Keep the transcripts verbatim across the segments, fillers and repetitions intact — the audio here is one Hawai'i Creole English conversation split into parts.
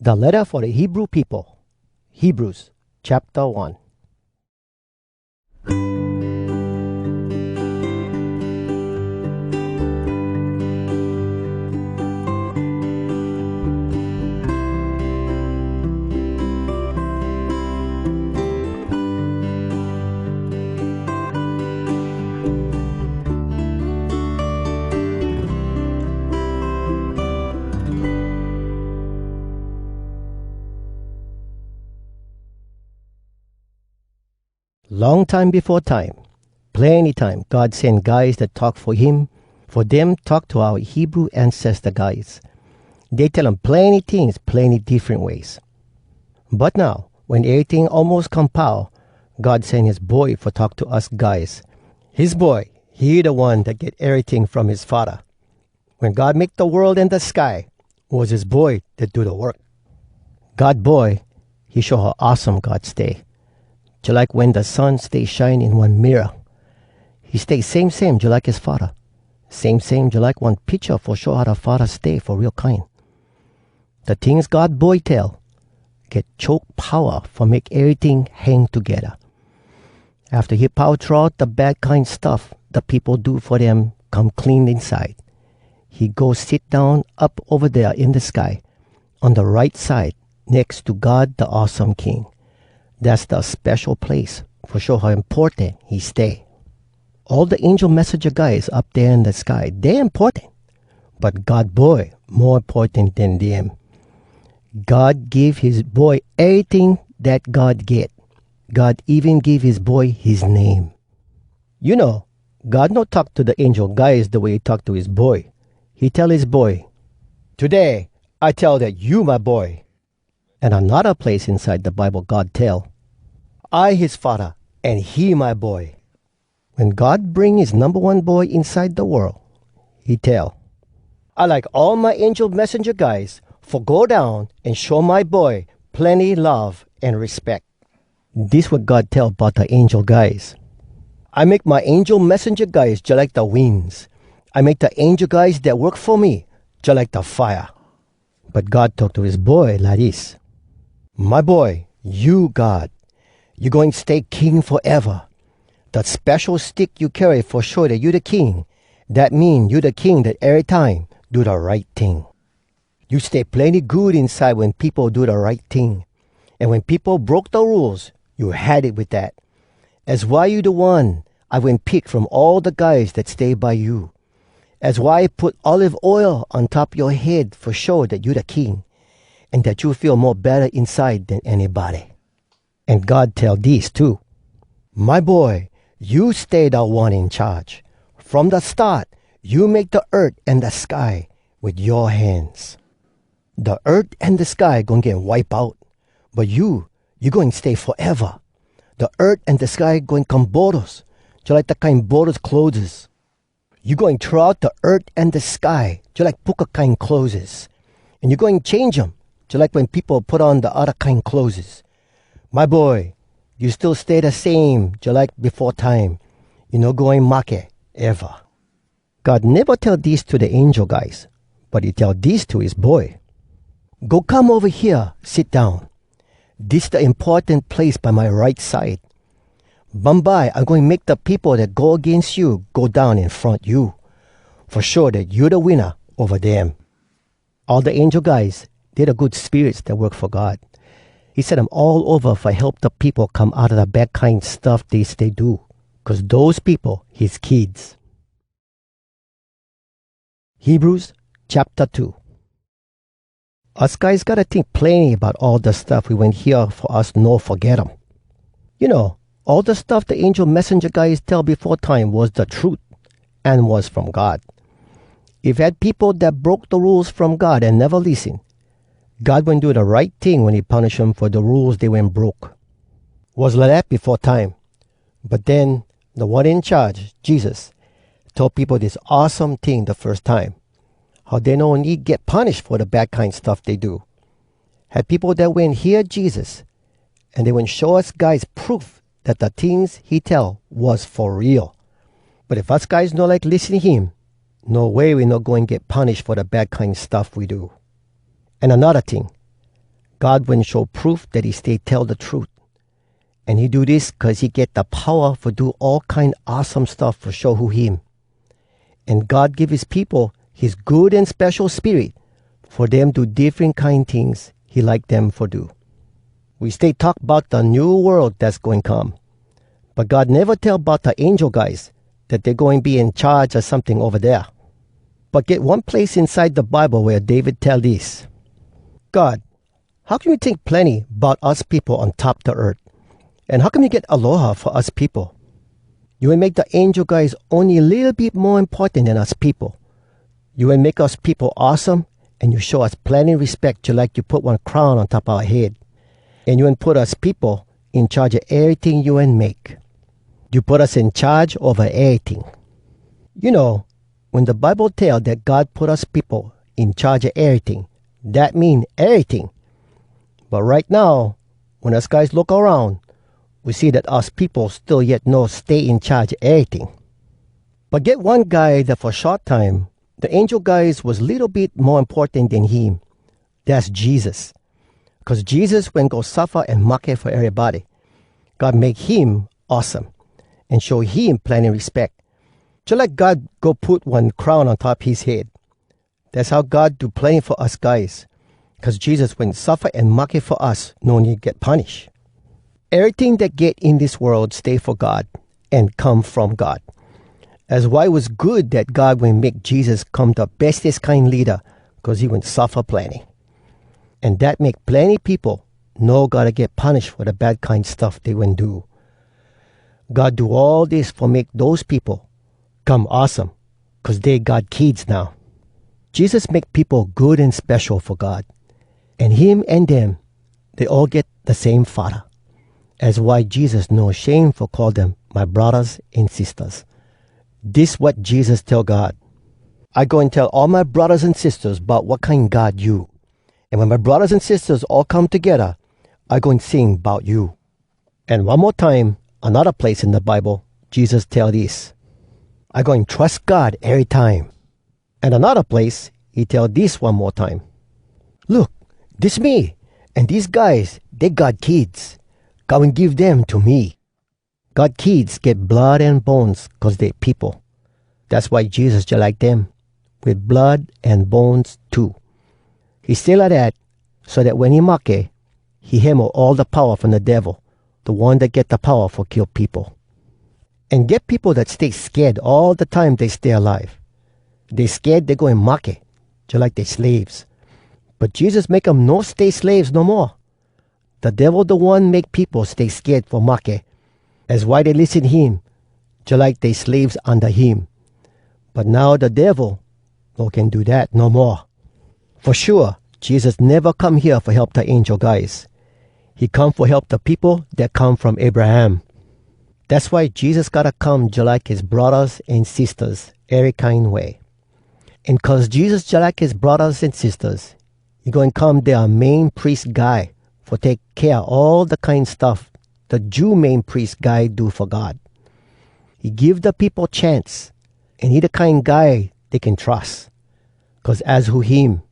Da letta fo da Hebrew peopo. Hebrews, chapter one. Long time befo time, plenny time, God sen guys dat talk fo him, fo dem talk to oua Hebrew ancesta guys. Dey tell um plenny tings plenny diffren ways. But now, wen eryting almos come pau, God sen his Boy fo talk to us guys. His Boy, he da one dat get eryting from his Faddah. Wen God make da world an da sky, was his Boy dat do da work. God Boy, he show how awesome God stay. Jalike wen da sun stay shine in one mirror, he stay same same jalike his Faddah. Same same jalike one picha fo show how da Faddah stay fo real kine. Da tings God Boy tell get choke powa fo make eryting hang togedda. Afta he pow throw out da bad kine stuff da peopo do fo dem come clean inside, he go sit down up ova dea in da sky, on da right side, next to God da Awesome King. Dass da spesho place fo show how importan he stay. All da angel messenja guys up dea in da sky, dey importan, but God Boy mo importan den dem. God give his Boy eryting dat God get. God even give his Boy his name. You know, God no talk to da angel guys da way he talk to his Boy. He tell his Boy, "Today, I tell dat you my Boy." An anodda place inside da Bible, God tell, "I his Faddah, an he my Boy." Wen God bring his numba one Boy inside da world, he tell, "I like all my angel messenja guys fo go down an show my Boy plenny love an respeck." Dis wat God tell bout da angel guys, "I make my angel messenja guys jalike da winds. I make da angel guys dat work fo me jalike da fire." But God talk to his Boy lidis, "My Boy, you God. You goin stay king foeva. Dat spesho stick you carry fo show dat you da king, dat mean you da king dat erytime do da right ting. You stay plenny good inside wen peopo do da right ting. An wen peopo broke da rules, you had it wit dat. Az why you da one I wen pick from all da guys dat stay by you. Az why I put olive oil on top yoa head fo show dat you da king, an dat you feel mo betta inside den anybody." An God tell dis too, "My Boy, you stay Da One In Charge. From da start, you make da earth an da sky wit yoa hands. Da earth an da sky goin get wipe out, but you, you goin stay foeva. Da earth an da sky goin come bodos, jalike da kine bodos clotheses. You goin throw out da earth an da sky jalike puka kine clotheses, an you goin change um jalike wen peopo put on da odda kine clotheses. My Boy, you still stay da same jalike befo time. You no goin mahke eva." God neva tell dis to da angel guys, but he tell dis to his Boy, "Go come ova hea sit down. Dis da importan place by my right side. Bumbye I goin make da peopo dat go agains you go down in front you, fo show dat you da winna ova dem." All da angel guys, dey da good spirits dat work fo God. He sen um all ova fo help da peopo come outa da bad kine stuff dey stay do, cuz dose peopo his kids. Hebrews chapter two. Us guys gotta tink plenny bout all da stuff we wen hear fo us no foget um. You know, all da stuff da angel messenja guys tell befo time was da trut, an was from God. If had peopo dat broke da rules from God an neva lissen, God wen do da right ting wen he punish um fo da rules dey wen broke. Was lidat befo time. But den, Da One In Charge, Jesus, tell peopo dis awesome ting da firs time, how dey no need get punish fo da bad kine stuff dey do. Had peopo dat wen hear Jesus, an dey wen show us guys proof dat da tings he tell was fo real. But if us guys no like lissen him, no way we no goin get punish fo da bad kine stuff we do. An anodda ting, God wen show proof dat he stay tell da trut. An he do dis cuz he get da powa fo do all kine awesome stuff fo show who him. An God give his peopo his Good An Spesho Spirit fo dem do diffren kine tings he like dem fo do. We stay talk bout da new world dass goin come. But God neva tell bout da angel guys dat dey goin be in charge a someting ova dea. But get one place inside da Bible wea David tell dis, God, how come you tink plenny bout us peopo on top da earth? An how come you get aloha fo us peopo? You wen make da angel guys ony litta bit mo importan den us peopo. You wen make us peopo awesome, an you show us plenny respeck jalike you put one crown on top oua head. An you wen put us peopo in charge a eryting you wen make. You put us in charge ova eryting. You know, wen da Bible tell dat God put us peopo in charge a eryting, dat mean eryting. But right now, wen us guys look aroun, we see dat us peopo still yet no stay in charge a eryting. But get one guy dat fo short time, da angel guys was litto bit mo importan den him. Dass Jesus. Cuz Jesus wen go suffa an mahke fo erybody. God make him awesome, an show him plenny respeck, jalike God go put one crown on top his head. Dass how God do plenny fo us guys, cuz Jesus wen suffa an mahke fo us no need get punish. Eryting dat get in dis world stay fo God, an come from God. Az why was good dat God wen make Jesus come da bestes kine leada, cuz he wen suffa plenny. An dat make plenny peopo no gotta get punish fo da bad kine stuff dey wen do. God do all dis fo make dose peopo come awesome, cuz dey God kids now. Jesus make peopo good an spesho fo God, an him an dem, dey all get da same Faddah. Az why Jesus no shame fo call dem my braddahs an sistahs. Dis wat Jesus tell God, "I goin tell all my braddahs an sistahs bout wat kine God you. An wen my braddahs an sistahs all come togedda, I goin sing bout you." An one mo time, anodda place in da Bible, Jesus tell dis, "I goin trus God erytime." An anodda place, he tell dis one mo time, "Look, dis me, an dese guys, dey God kids. God wen give dem to me." God kids get blood an bones cuz dey peopo. Dass why Jesus jalike dem, wit blood an bones too. He stay lidat, so dat wen he mahke, he hemo all da powa from da Devil, da one dat get da powa fo kill peopo. An get peopo dat stay sked all da time dey stay alive. Dey sked dey goin mahke, jalike dey slaves. But Jesus make um no stay slaves no moa. Da Devil da one make peopo stay sked fo mahke. Az why dey lissen him, jalike dey slaves unda him. But now da Devil no can do dat no moa. Fo shua, Jesus neva come hea fo help da angel guys. He come fo help da peopo dat come from Abraham. Dass why Jesus gotta come jalike his braddahs an sistahs ery kine way. An cuz Jesus jalike his braddahs an sistahs, he goin come dea Main Pries Guy fo take kea all da kine stuff da Jew Main Pries Guy do fo God. He give da peopo chance, an he da kine guy dey can trus, cuz az who him,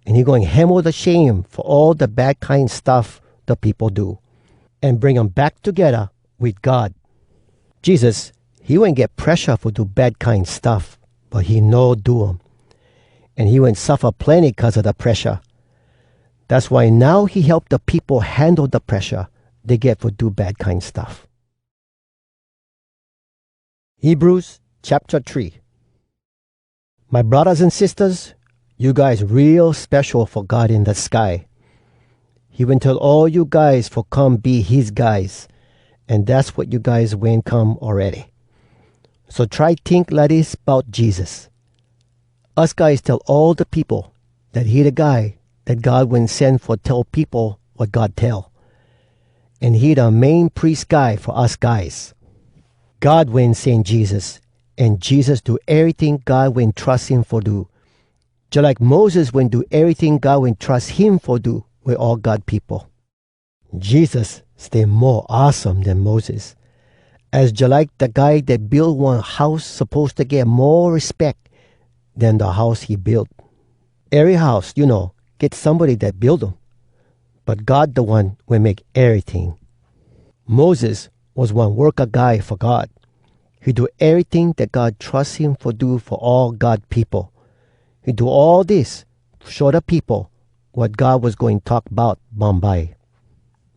an he goin hemo da shame fo all da bad kine stuff da peopo do, an bring um back togedda wit God. Jesus, he wen get presha fo do bad kine stuff, but he no do um. An he wen suffa plenny cuz a da presha. Dass why now he help da peopo handle da presha dey get fo do bad kine stuff. Hebrews chapter three. My braddahs an sistahs, you guys real spesho fo God in da sky. He wen tell all you guys fo come be his guys, an dass wat you guys wen come awready. So try tink lidis bout Jesus. Us guys tell all da peopo dat he da guy dat God wen sen fo tell peopo wat God tell. An he da Main Pries Guy fo us guys. God wen sen Jesus, an Jesus do eryting God wen trus him fo do, jalike Moses wen do eryting God wen trus him fo do wit all God peopo. Jesus stay mo awesome den Moses. Az jalike da guy dat build one house suppose to get mo respeck den da house he build. Ery house, you know, get somebody dat build um. but God da one wen make eryting. Moses was one worka guy fo God. He do eryting dat God trus him fo do fo all God peopo. He do all dis fo show da peopo wat God was goin talk bout bumbye.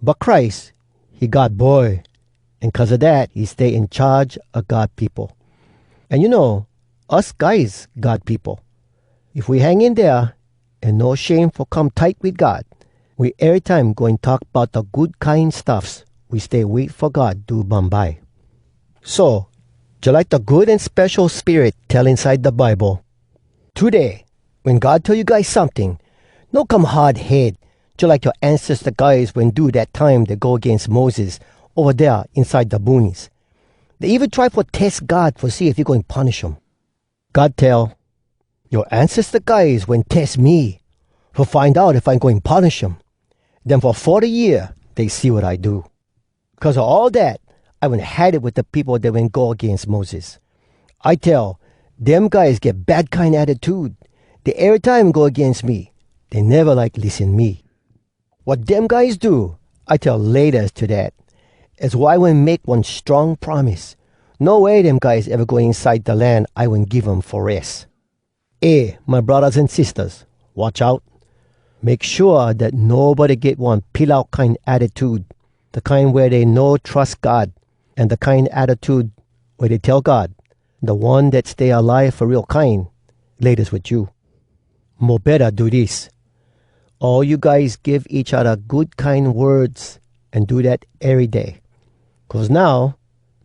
But Christ, he God Boy, an cuz a dat, he stay in charge a God peopo. An you know, us guys God peopo, if we hang in dea an no shame fo come tight wit God, we erytime goin talk bout da good kine stuffs we stay wait fo God do bumbye. So, jalike da Good An Spesho Spirit tell inside da Bible, "Today, wen God tell you guys someting, no come hard head, jalike yoa ancesta guys wen do dat time dey go agains Moses ova dea inside da boonies. Dey even try fo tes God fo see if he goin punish um. God tell, 'Yoa ancesta guys wen tes me fo find out if I goin punish um. Den fo forty year dey see wat I do.' Cuz a all dat, I wen hide it wit da peopo dat wen go agains Moses. I tell, 'Dem guys get bad kine attitude. Dey erytime go agains me. Dey neva like lissen me.' Wat dem guys do, I tell laytas to dat. Az why I wen make one strong promise. No way dem guys eva go inside da land I wen give um fo res.' Eh, my braddahs an sistahs, watch out! Make shua dat nobody get one pilau kine attitude, da kine wea dey no trus God, an da kine attitude wea dey tell God, da One dat stay alive fo real kine, laytas wit you. Mo betta do dis: all you guys give each odda good kine words, an do dat ery day. Cuz now,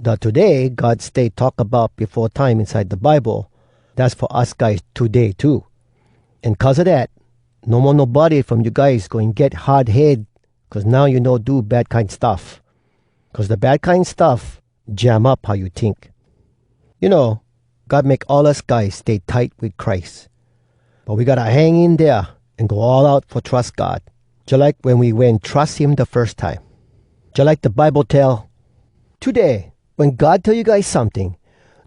da today God stay talk bout befo time inside da Bible, dass fo us guys today too. An cuz a dat, no mo nobody from you guys goin get hard head cuz now you no do bad kine stuff. Cuz da bad kine stuff jam up how you tink. You know, God make all us guys stay tight wit Christ. But we gotta hang in dea an go all out fo trus God, jalike wen we wen trus him da firs time. Jalike da Bible tell, "Today, wen God tell you guys someting,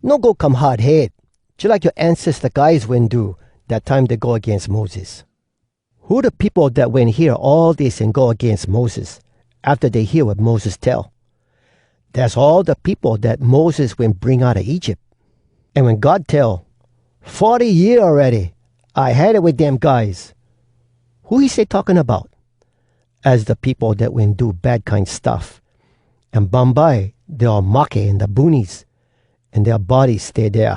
no go come hard head, jalike yoa ancesta guys wen do dat time dey go agains Moses." Who da peopo dat wen hear all dis an go agains Moses, afta dey hear wat Moses tell? Dass all da peopo dat Moses wen bring outa Egypt. An wen God tell, "Forty year awready I hide it wit dem guys," who he stay talking bout? Az da peopo dat wen do bad kine stuff, an bumbye dey all mahke in da boonies, an dea bodies stay dea.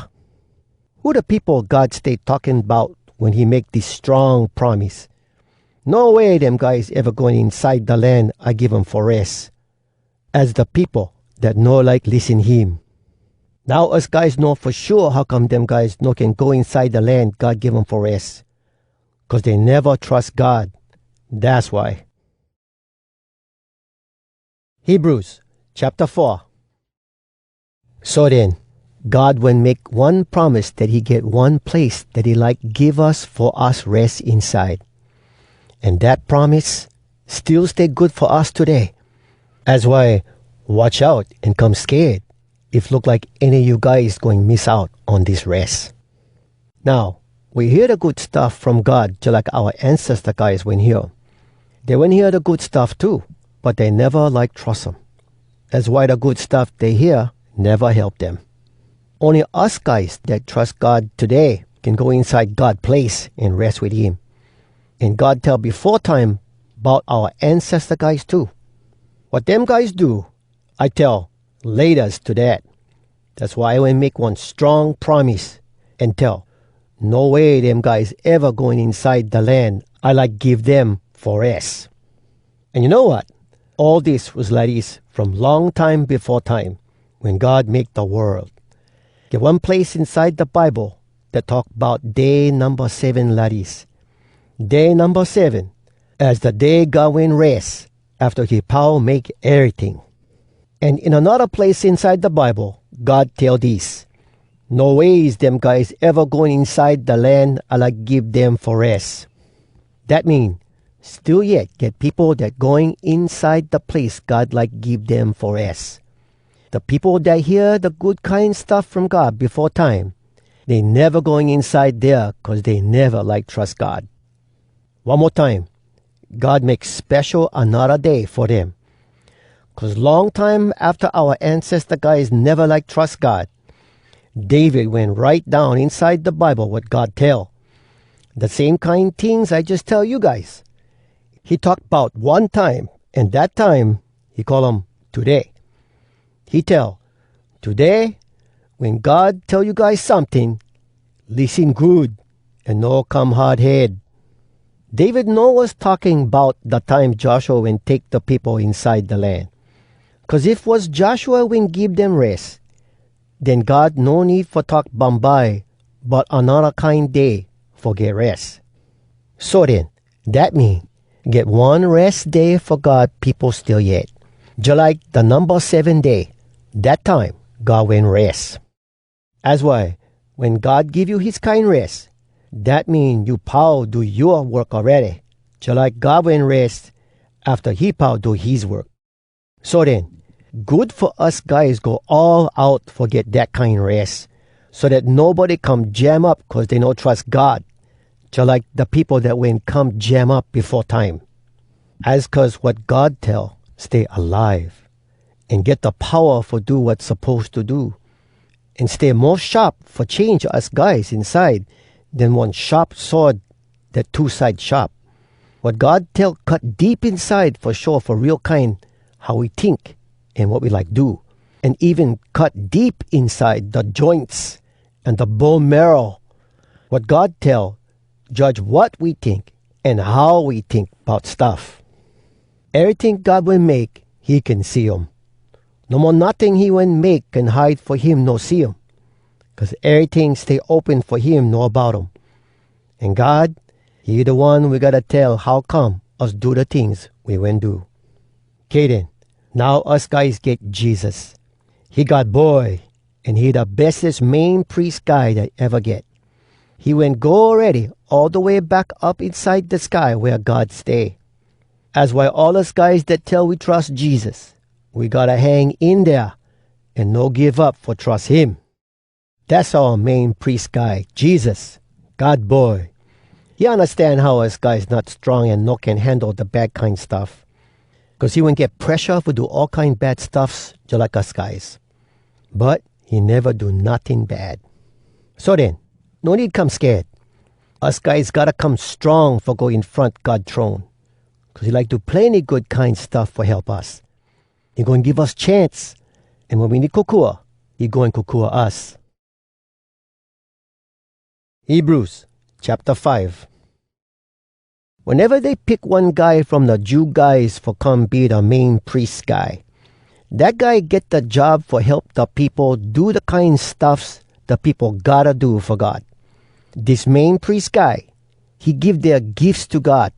Who da peopo God stay talking bout wen he make dis strong promise? No way dem guys eva goin inside da land I give um fo res. Az da peopo dat no like lissen him. Now us guys know fo shua how come dem guys no can go inside da land God give um fo res. Cuz dey neva trus God. Dass why. Hebrews chapter four. So den, God wen make one promise dat he get one place dat he like give us fo us res inside. An dat promise still stay good fo us today. Az why, watch out an come sked if look like any a you guys goin miss out on dis res. Now, we hear da good stuff from God jalike oua ancesta guys wen hear. Dey wen hear da good stuff too, but dey neva like trus um. Az why da good stuff dey hear neva help dem. Ony us guys dat trus God today can go inside God place an res wit him. An God tell befo time bout oua ancesta guys too. Wat dem guys do, I tell laytas to dat. Dass why I wen make one strong promise, an tell, no way dem guys eva goin inside da land I like give dem fo res. An you know wat? All dis was lidis from long time befo time, wen God make da world. Get one place inside da Bible dat talk bout day numba seven lidis. Day numba seven, az da day God wen res afta he pau make eryting. An in anodda place inside da Bible, God tell dis: "No ways dem guys eva goin inside da land I like give dem fo res." Dat mean, still yet get peopo dat going inside da place God like give dem fo res. Da peopo dat hear da good kine stuff from God befo time, dey neva going inside dea cuz dey neva like trus God. One mo time, God make spesho anodda day fo dem. Cuz long time afta oua ancesta guys neva like trus God, David wen write down inside da Bible wat God tell, da same kine tings I jus tell you guys. He talk bout one time, an dat time he call um today. He tell, "Today, wen God tell you guys someting, lissen good an no come hard head." David no was talking bout da time Joshua wen take da peopo inside da land. Cuz if was Joshua wen give dem res, den God no need fo talk bumbye bout anodda kine day fo get res. So den, dat mean, get one res day fo God peopo still yet, jalike da numba seven day, dat time God wen res. Az why, wen God give you his kine res, dat mean you pau do yoa work awready, jalike God wen res afta he pau do his work. So den, good fo us guys go all out fo get dat kine res, so dat nobody come jam up cuz dey no trus God, jalike da peopo dat wen come jam up befo time. Az cuz wat God tell stay alive, an get da powa fo do wat suppose to do, an stay mo sharp fo change us guys inside den one sharp sword dat two side sharp. Wat God tell cut deep inside fo show fo real kine how we tink an wat we like do, an even cut deep inside da joints an da bone marrow. Wat God tell judge wat we tink an how we tink bout stuff. Eryting God wen make, he can see um. No mo notting he wen make can hide fo him no see um, cuz eryting stay open fo him know bout um. An God, he da one we gotta tell how come us do da tings we wen do. Kay den, now us guys get Jesus. He God Boy, an he da bestes Main Pries Guy dat eva get. He wen go awready all da way back up inside da sky wea God stay. Az why all us guys dat tell we trus Jesus, we gotta hang in dea an no give up fo trus him. Dass oua Main Pries Guy, Jesus, God Boy. He undastan how us guys not strong an no can handle da bad kine stuff, cuz he wen get presha fo do all kine bad stuffs jalike us guys. But he neva do notting bad. So den, no need come sked. Us guys gotta come strong fo go in front God throne, cuz he like do plenny good kine stuff fo help us. He goin give us chance, an wen we need kokua, he goin kokua us. Hebrews chapter five. Weneva dey pick one guy from da Jew guys fo come be da Main Pries Guy, dat guy get da job fo help da peopo do da kine stuffs da peopo gotta do fo God. Dis Main Pries Guy, he give dea gifs to God,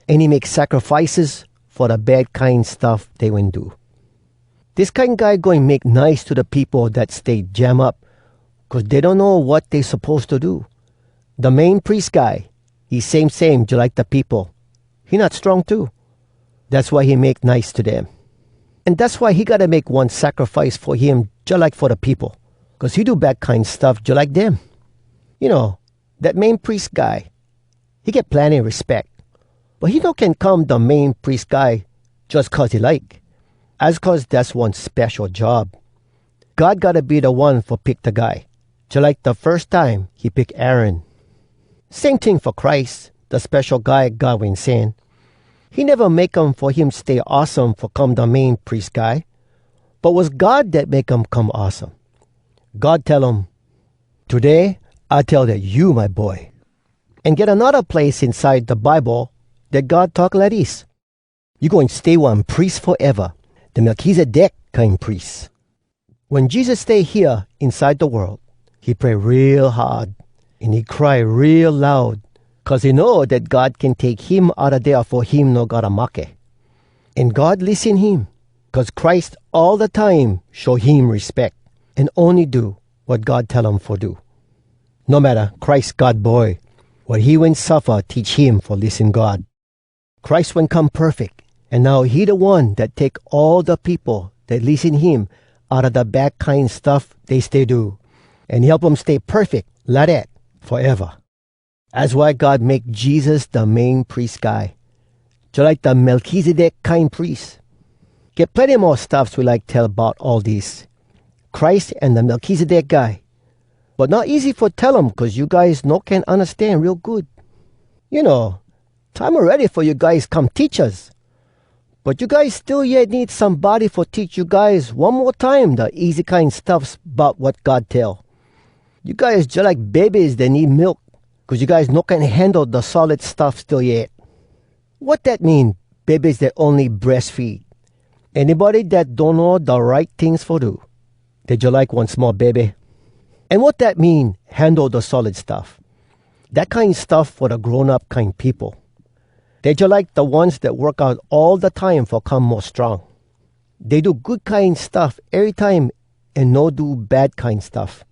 an he make sacrifices fo da bad kine stuff dey wen do. Dis kine guy goin make nice to da peopo dat stay jam up, cuz dey no know wat dey suppose to do. Da Main Pries Guy, he same same jalike da peopo. He not strong too. Dass why he make nice to dem. An dass why he gotta make one sacrifice fo him jalike fo da peopo, cuz he do bad kine stuff jalike dem. You know, dat Main Pries Guy, he get plenny respeck, but he no can come da Main Pries Guy jus cuz he like. Az cuz dass one spesho job. God gotta be da one fo pick da guy, jalike da firs time he pick Aaron. Same ting fo Christ, da spesho guy God wen sen. He neva make um fo him stay awesome fo come da Main Pries Guy, but was God dat make um come awesome. God tell um, "Today, I tell dat you my boy." An get anodda place inside da Bible dat God talk lidis, "You goin stay one pries foeva, da Melkizedek kine pries." Wen Jesus stay hea inside da world, he pray real hard, an he cry real loud, cuz he know dat God can take him outa dea fo him no gotta mahke. An God lissen him, cuz Christ all da time show him respeck, an ony do wat God tell um fo do. No matta, Christ God Boy, wat he wen suffa teach him fo lissen God. Christ wen come perfeck, an now he da one dat take all da peopo dat lissen him outa da bad kine stuff dey stay do, an help um stay perfeck lidat foeva. Az why God make Jesus da Main Pries Guy. jalike da Melkizedek kine pries. Get plenny mo stuffs we like tell bout all dis, Christ an da Melkizedek guy. But not easy fo tell um cuz you guys no can undastan real good. You know, time awready fo you guys come teachas. But you guys still yet need somebody fo teach you guys one mo time da easy kine stuffs bout wat God tell. You guys jalike bebes dat need milk, cuz you guys no can handle da solid stuff still yet. Wat dat mean, bebes dat ony breastfeed? Anybody dat donno da right tings fo do, dey jalike one small bebe. An wat dat mean, handle da solid stuff? Dat kine stuff fo da grown up kine peopo. Dey jalike da ones dat work out all da time fo come mo strong. Dey do good kine stuff erytime an no do bad kine stuff.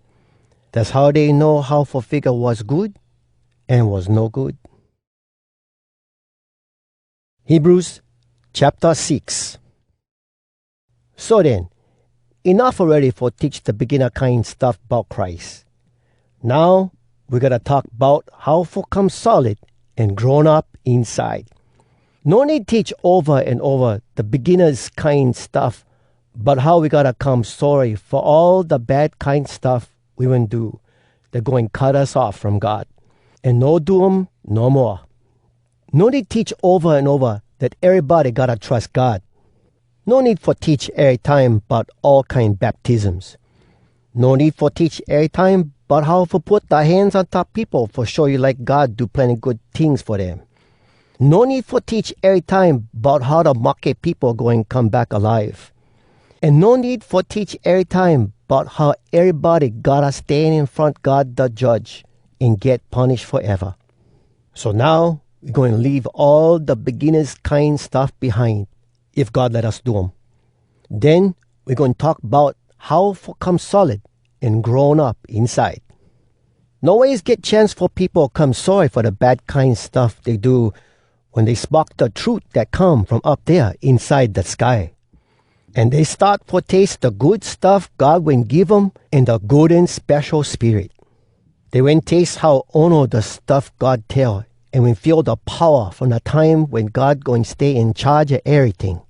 Dass how dey know how fo figga wass good an wass no good. Hebrews chapter six. So den, enuff awready fo teach da beginna kine stuff bout Christ. Now, we gotta talk bout how fo come solid an grown up inside. No need teach ova an ova da beginnas kine stuff, but how we gotta come sorry fo all da bad kine stuff we wen do, dat goin cut us off from God, an no do um no moa. No need teach ova an ova dat erybody gotta trus God. No need fo teach erytime bout all kine baptisms. No need fo teach erytime bout how fo put da hands on top peopo fo show you like God do plenny good tings fo dem. No need fo teach erytime bout how da mahke peopo goin come back alive. An no need fo teach erytime bout how erybody gotta stan in front God da Judge an get punish foeva. So now, we goin leave all da beginnas kine stuff behind, if God let us do um. Den, we goin talk bout how fo come solid an grown up inside. No ways get chance fo peopo come sorry fo da bad kine stuff dey do wen dey spock da trut dat come from up dea inside da sky. An dey start fo taste da good stuff God wen give um in da Good An Spesho Spirit. Dey wen taste how unu da stuff God tell, an wen feel da powa from da time wen God goin stay in charge a eryting.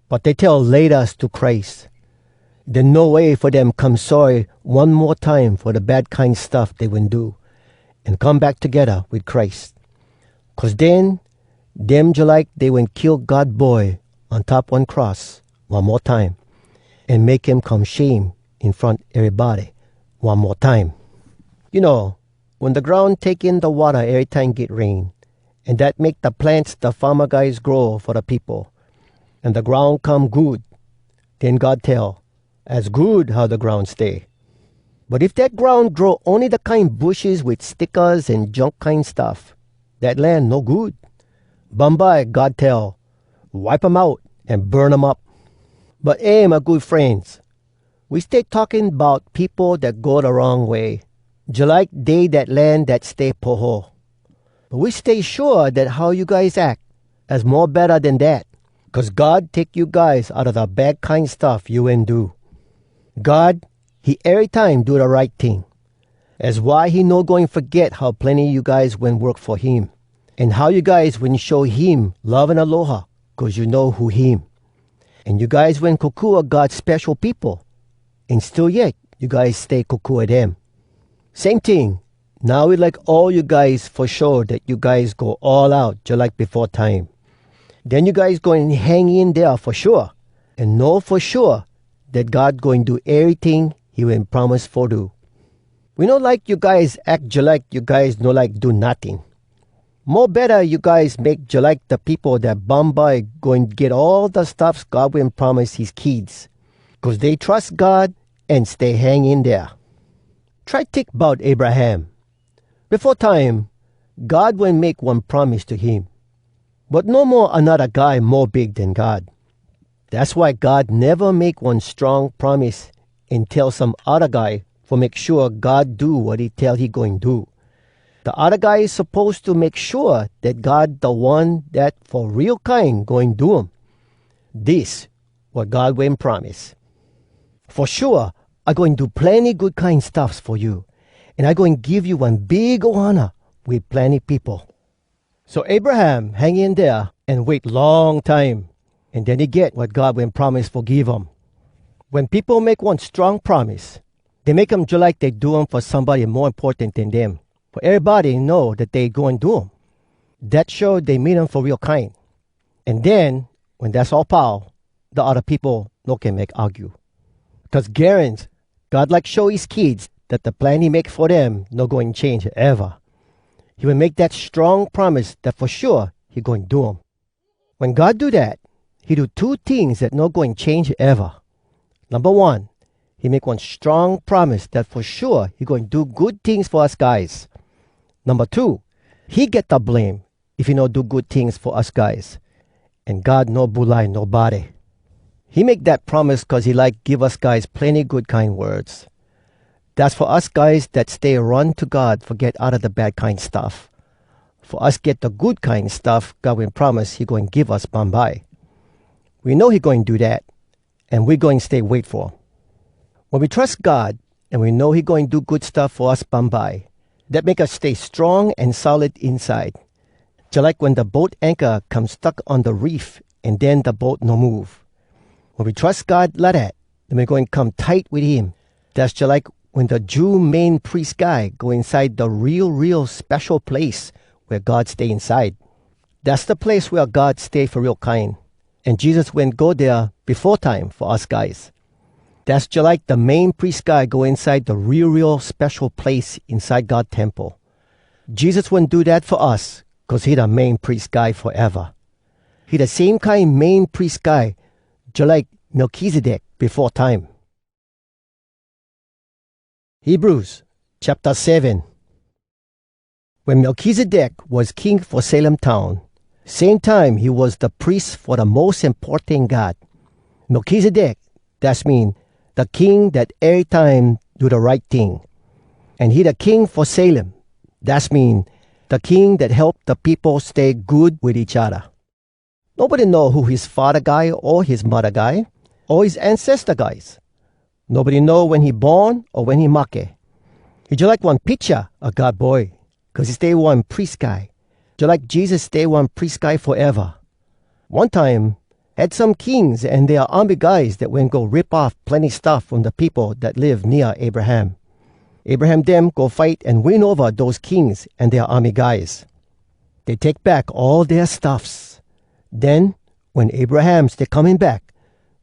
But dey tell “Laytas” to Christ. Den no way fo dem come sorry one mo time fo da bad kine stuff dey wen do, an come back togedda wit Christ. Cuz den, dem jalike dey wen kill God Boy on top one cross one mo time, an make him come shame in front erybody one mo time. You know, wen da groun take in da watta erytime get rain, an dat make da plants da farma guys grow fo da peopo, an da groun come good, den God tell, “Az good how da groun stay.” But if dat groun grow ony da kine bushes wit stickas an junk kine stuff, dat land no good. Bumbye God tell, “Wipe um out an burn um up.” But eh, my good frenz, we stay talking bout peopo dat go da wrong way, jalike dey dat land dat stay poho. But we stay shua dat how you guys ack, az mo betta den dat, cuz God take you guys outa da bad kine stuff you wen do. God, he erytime do da right ting. Az why he no goin foget how plenny you guys wen work fo him, an how you guys wen show him love an aloha cuz you know who him. An you guys wen kokua God spesho peopo, an still yet you guys stay kokua dem. Same ting, now we like all you guys fo show dat you guys go all out jalike befo time. Den you guys goin hang in dea fo shua, an know fo shua dat God goin do eryting he wen promise fo do. We no like you guys ack jalike you guys no like do notting. Mo betta you guys make jalike da peopo dat bumbye goin get all da stuffs God wen promise his kids, cuz dey trus God an stay hang in dea. Try tink bout Abraham. Befo time, God wen make one promise to him, but no mo anodda guy mo big den God. Dass why God neva make one strong promise an tell some odda guy fo make shua God do wat he tell he goin do. Da odda guys suppose to make shua dat God da One Dat Fo Real Kine goin do um. Dis wat God wen promise: “Fo shua, I goin do plenny good kine stuffs fo you, an I goin give you one big ohana wit plenny peopo.” So Abraham hang in dea an wait long time, an den he get wat God wen promise fo give um. Wen peopo make one strong promise, dey make um jalike dey do um fo somebody mo importan den dem, fo erybody know dat dey goin do um. Dat show dey mean um fo real kine. An den, wen dass all pau, da odda peopo no can make argue. Cuz garans, God like show his kids dat da plan he make fo dem no goin change eva. He wen make dat strong promise dat fo shua he goin do um. Wen God do dat, he do two tings dat no goin change eva. Numba one, he make one strong promise dat fo shua he goin do good tings fo us guys. Numba two, he get da blame if he no do good tings fo us guys. An God no bulai nobody. He make dat promise cuz he like give us guys plenny good kine words. Dass fo us guys dat stay run to God fo get outa da bad kine stuff. Fo us get da good kine stuff God wen promise he goin give us bumbye. We know he goin do dat, an we goin stay wait fo um. Wen we trus God, an we know he goin do good stuff fo us bumbye, dat make us stay strong an solid inside. Jalike wen da boat anchor come stuck on da reef, an den da boat no move. Wen we trus God lidat, den we goin come tight wit him. Dass jalike wen da Jew Main Pries Guy go inside da Real Real Spesho Place wea God stay inside. Dass da place wea God stay fo real kine, an Jesus wen go dea befo time fo us guys. Dass jalike da Main Pries Guy go inside da Real Real Spesho Place inside God temple. Jesus wen do dat fo us cuz he da Main Pries Guy foeva. He da same kine Main Pries Guy jalike Melkizedek befo time. Hebrews chapter seven. Wen Melkizedek was king fo Salem town, same time he was da pries fo da Mos Importan God. Melkizedek, dass mean, da king dat erytime do da right ting. An he da king fo Salem, dass mean, da king dat help da peopo stay good wit each odda. Nobody know who his faddah guy o his muddah guy, o his ancesta guys. Nobody know wen he born o wen he mahke. He jalike one picha a God Boy, cuz he stay one pries guy, jalike Jesus stay one pries guy foeva. One time, had some kings an dea army guys dat wen go rip off plenny stuff from da peopo dat live nea Abraham. Abraham dem go fight an win ova dose kings an dea army guys. Dey take back all dea stuffs. Den, wen Abraham stay coming back,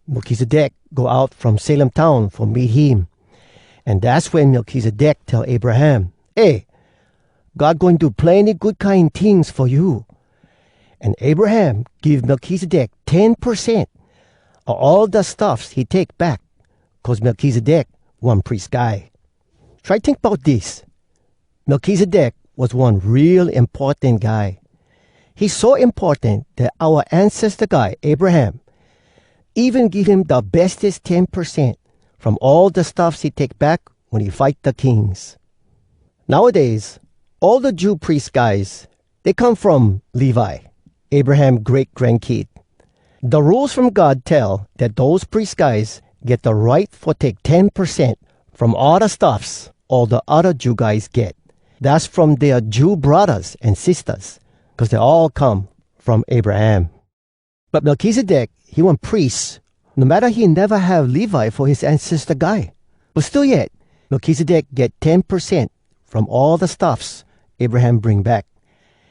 Melkizedek go out from Salem town fo meet him. An dass wen Melkizedek tell Abraham, "Eh, God goin do plenny good kine tings fo you." An Abraham give Melkizedek ten percent a all da stuffs he take back, cuz Melkizedek one pries guy. Try tink bout dis. Melkizedek was one real importan guy. He so importan dat oua ancesta guy, Abraham, even give him da bestes ten percent from all da stuffs he take back wen he fight da kings. Nowadays, all da Jew pries guys, dey come from Levi, Abraham great grankid. Da Rules From God tell dat dose pries guys get da right fo take ten percent from all da stuffs all da odda Jew guys get. Dass from dea Jew braddahs an sistahs, cuz dey all come from Abraham. But Melkizedek, he one pries, no matta he neva have Levi fo his ancesta guy. But still yet, Melkizedek get ten percent from all da stuffs Abraham bring back.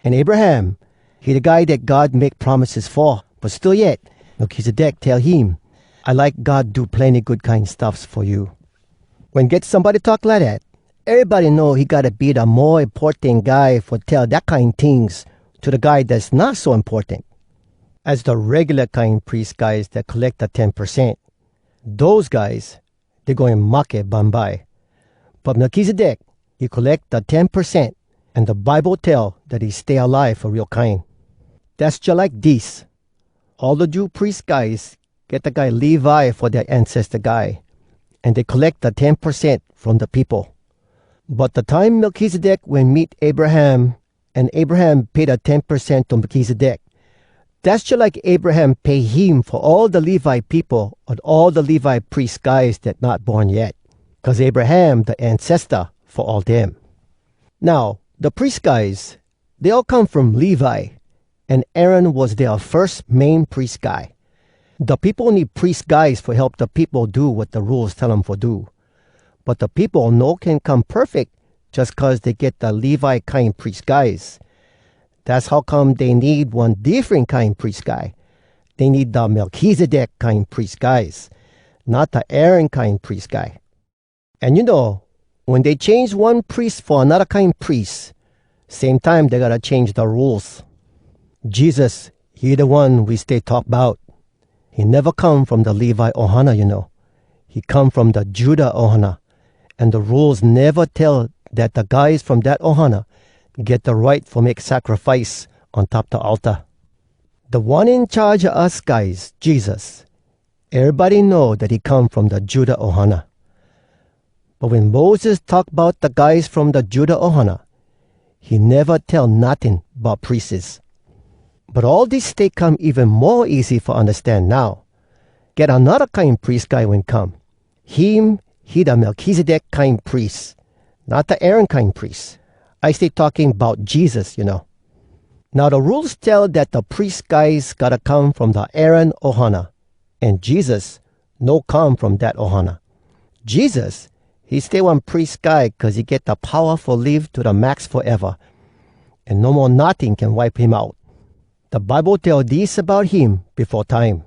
An Abraham, he da guy dat God make promises fo. But still yet, Melkizedek tell him, "I like God do plenny good kine stuffs fo you." Wen get somebody talk lidat, erybody know he gotta be da mo importan guy fo tell dat kine tings to da guy dass not so importan. Az da regula kine pries guys dat colleck da ten percent. Dose guys, dey goin mahke bumbye. But Melkizedek, he colleck da ten percent, an da Bible tell dat he stay alive fo real kine. Dass jalike dis. All da Jew pries guys get da guy Levi fo dea ancesta guy, an dey colleck da ten percent from da peopo. But da time Melkizedek wen meet Abraham, an Abraham pay da ten percent to Melkizedek, dass jalike Abraham pay him fo all da Levi peopo an all da Levi pries guys dat not born yet, cuz Abraham da ancesta fo all dem. Now, da pries guys, dey all come from Levi, an Aaron was dea firs main pries guy. Da peopo need pries guys fo help da peopo do wat da Rules tell um fo do. But da peopo no can come perfeck jus cuz dey get da Levi kine pries guys. Dass how come dey need one diffren kine pries guy. Dey need da Melchizedek kine pries guys, not da Aaron kine pries guy. An you know, wen dey change one pries fo anodda kine pries, same time dey gotta change da Rules. Jesus, he da one we stay talk bout. He neva come from da Levi ohana, you know. He come from da Judah ohana. An da Rules neva tell dat da guys from dat ohana get da right fo make sacrifice on top da altar. Da One In Charge a us guys, Jesus, erybody know dat he come from da Judah ohana. But wen Moses talk bout da guys from da Judah ohana, he neva tell notting bout priests. But all dis stay come even mo easy fo undastan now. Get anodda kine pries guy wen come. Him, he da Melchizedek kine pries, not da Aaron kine pries. I stay talking bout Jesus, you know. Now da Rules tell dat da pries guys gotta come from da Aaron ohana. An Jesus no come from dat ohana. Jesus, he stay one pries guy cuz he get da powa fo live to da max foeva, an no mo notting can wipe him out. Da Bible tell dis bout him befo time: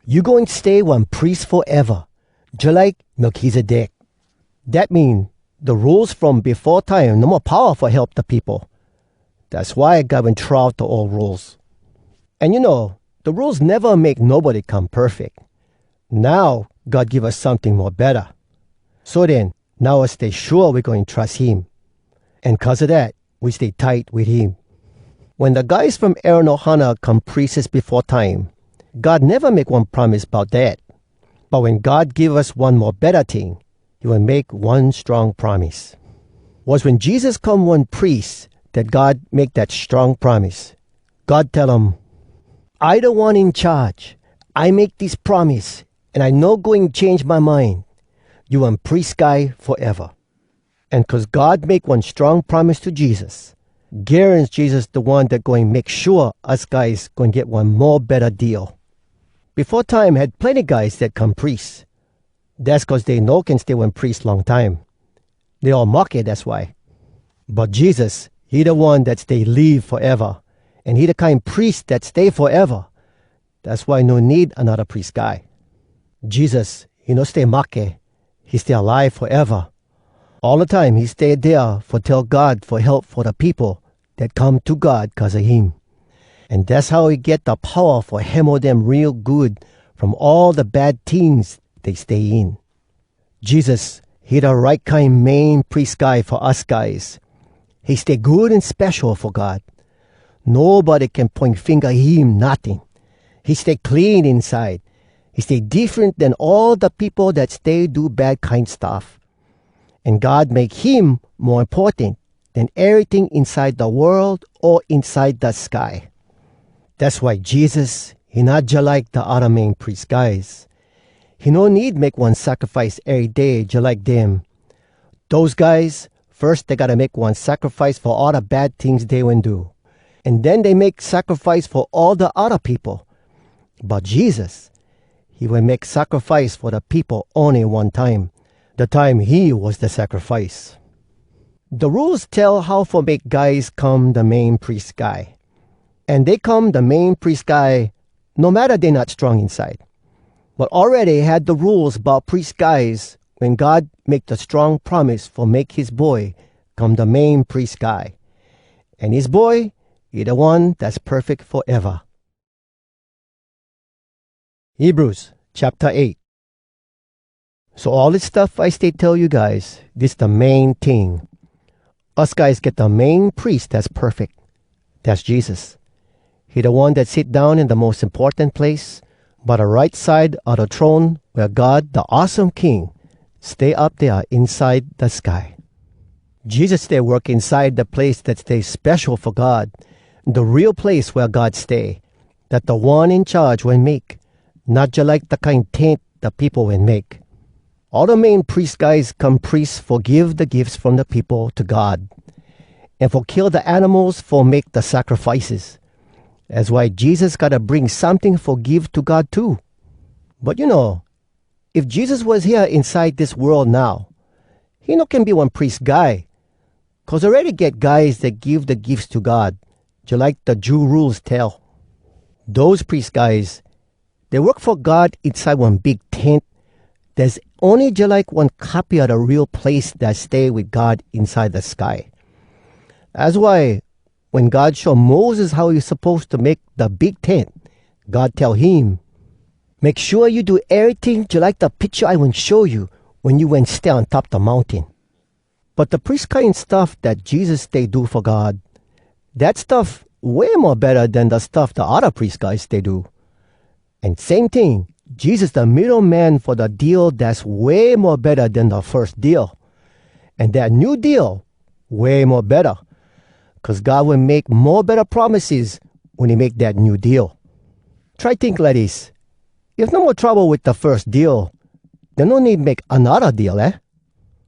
"You goin stay one pries foeva, jalike Melchizedek." Dat mean, da Rules from befo time no mo powa fo help da peopo. Dass why God wen throw out da ol Rules. An you know, da Rules neva make nobody come perfeck. Now, God give us someting mo betta. So den, now us stay shua we goin trus him. An cuz a dat, we stay tight wit him. Wen da guys from Aaron ohana come priests befo time, God neva make one promise bout dat. But wen God give us one mo betta ting, he wen make one strong promise. Was wen Jesus come one pries dat God make dat strong promise. God tell um, "I Da One In Charge. I make dis promise, an I no goin change my mind. You one pries guy foeva." An cuz God make one strong promise to Jesus, garans Jesus da one dat goin make shua us guys goin get one mo betta deal. Befo time had plenny guys dat come pries. Dass cuz dey no can stay one pries long time. Dey all mahke, dass why. But Jesus, he da one dat stay live foeva, an he da kine pries dat stay foeva. Dass why no need anodda pries guy. Jesus, he no stay mahke. He stay alive foeva. All da time he stay dea fo tell God fo help fo da peopo dat come to God cuz a him. An dass how he get da powa fo hemo dem real good from all da bad tings dey stay in. Jesus, he da right kine Main Pries Guy fo us guys. He stay good an spesho fo God. Nobody can poin finga him notting. He stay clean inside. He stay different den all da peopo dat stay do bad kine stuff. An God make him mo importan den eryting inside da world o inside da sky. Dass why Jesus, he not jalike da odda Main Pries Guys. He no need make one sacrifice ery day jalike dem. Dose guys, firs dey gotta make one sacrifice fo all da bad tings dey wen do, an den dey make sacrifice fo all da odda peopo. But Jesus, he wen make sacrifice fo da peopo ony one time, da time he was da sacrifice. Da Rules tell how fo make guys come da Main Pries Guy. An dey come da Main Pries Guy no matta dey not strong inside. But awready had da rules bout pries guys wen God make da strong promise fo make his Boy come da Main Pries Guy. An his Boy, he da One dass perfeck foeva. Hebrews chapter eight. So all dis stuff I stay tell you guys, dis da main ting. Us guys get da Main Pries dass perfeck. Dass Jesus. He da One dat sit down in da mos importan place, by da right side a da throne wea God, da awesome King, stay up dea inside da sky. Jesus stay work inside da place dat stay spesho fo God, da real place wea God stay, dat Da One In Charge wen make, not jalike da kine tent da peopo wen make. All da Main Pries Guys come pries fo give da gifts from da peopo to God, an fo kill da animals fo make da sacrifices. Az why Jesus gotta bring someting fo give to God too. But you know, if Jesus was hea inside dis world now, he no can be one pries guy, cuz awready get guys dat give da gifts to God, jalike da Jew Rules tell. Dose pries guys, dey work fo God inside one big tent, dass ony jalike one copy a da real place dat stay wit God inside da sky. Az why, wen God show Moses how he suppose to make da big tent, God tell him, "Make shua you do eryting jalike da picture I wen show you wen you wen stay on top da mountain." But da pries kine stuff dat Jesus stay do fo God, dat stuff way mo betta den da stuff da odda pries guys stay do. An same ting, Jesus da middo man fo da deal dass way mo betta den da firs deal. An dat new deal way mo betta, cuz God wen make mo betta promises wen he make dat new deal. Try tink lidis: if no mo trouble wit da firs deal, den no need make anodda deal, eh?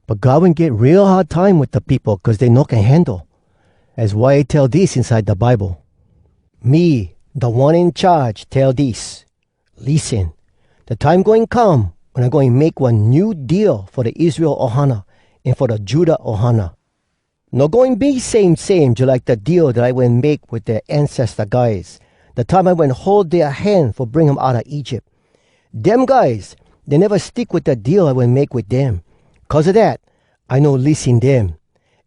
But God wen get real hard time wit da peopo cuz dey no can handle. Az why I tell dis inside da Bible: "Me, Da One In Charge, tell dis: Lissen! Da time goin come wen I goin make one new deal fo da Israel ohana an fo da Judah ohana. No goin be same same jalike da deal dat I wen make wit dea ancesta guys, da time I wen hold dea hand fo bring um outa Egypt. Dem guys, dey neva stick wit da deal I wen make wit dem. Cuz a dat, I no lissen dem,"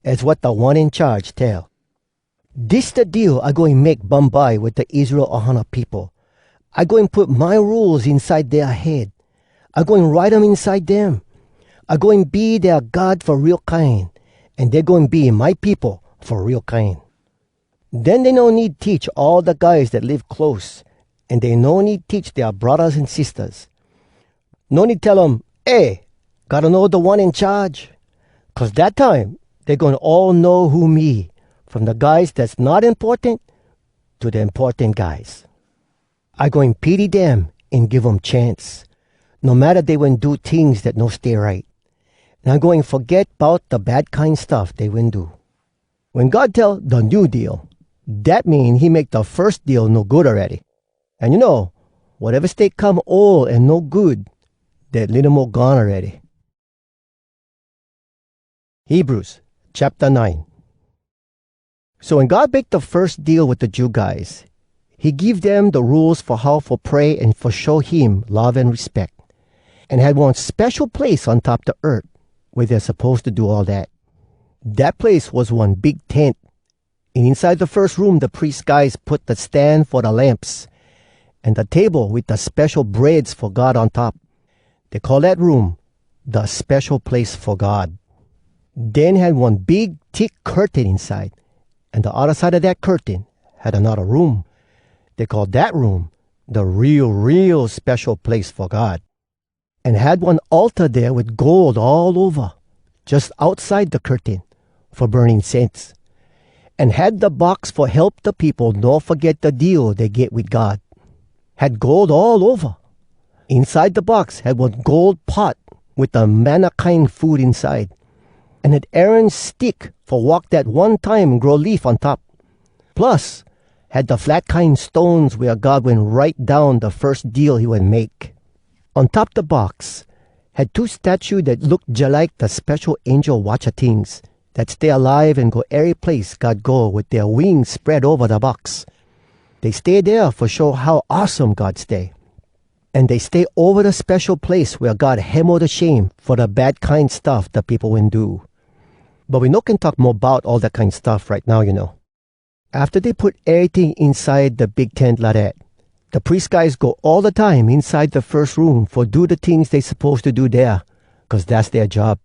az wat Da One In Charge tell. "Dis da deal I goin make bumbye wit da Israel ohana peopo. I goin put my rules inside dea head. I goin write um inside dem. I goin be dea God fo real kine, an dey goin be my peopo fo real kine. Den dey no need teach all da guys dat live close, an dey no need teach dea braddahs an sistahs. No need tell um, 'Eh, gotta know Da One In Charge.' Cuz dat time, dey goin all know who me, from da guys dass not importan to da importan guys. I goin pity dem an give um chance, no matta dey wen do tings dat no stay right. An I goin foget bout da bad kine stuff dey wen do." Wen God tell da New Deal, dat mean he make da firs deal no good awready. An you know, wateva stay come ol an no good, dat litto mo gone awready. Hebrews chapter nine. So wen God make da firs deal wit da Jew guys, he give dem da rules fo how fo pray an fo show him love an respeck, an had one spesho place on top da earth wea dey suppose to do all dat. Dat place was one big tent, an inside da firs room da pries guys put da stan fo da lamps, an da table wit da spesho breads fo God on top. Dey call dat room da Spesho Place Fo God. Den had one big, tick curtain inside, an da odda side a dat curtain had anodda room. Dey call dat room da Real, Real Spesho Place Fo God. An had one altar dea wit gold all ova, jus outside da curtain, fo burn incense. An had da box fo help da peopo no foget da deal dey get wit God. Had gold all ova. Inside da box had one gold pot wit da manna kine food inside, an had Aaron stick fo walk dat one time grow leaf on top. Plus, had da flat kine stones wea God wen write down da firs deal he wen make. On top da box, had two statue dat look jalike da spesho angel watcha tings, dat stay alive an go ery place God go wit dea wings spread ova da box. Dey stay dea fo show how awesome God stay. An dey stay ova da spesho place wea God hemo da shame fo da bad kine stuff da peopo wen do. But we no can talk mo bout all dat kine stuff right now, you know. Afta dey put eryting inside da big tent lidat, da pries guys go all da time inside da firs room fo do da tings dey suppose to do dea, cuz dass dea job.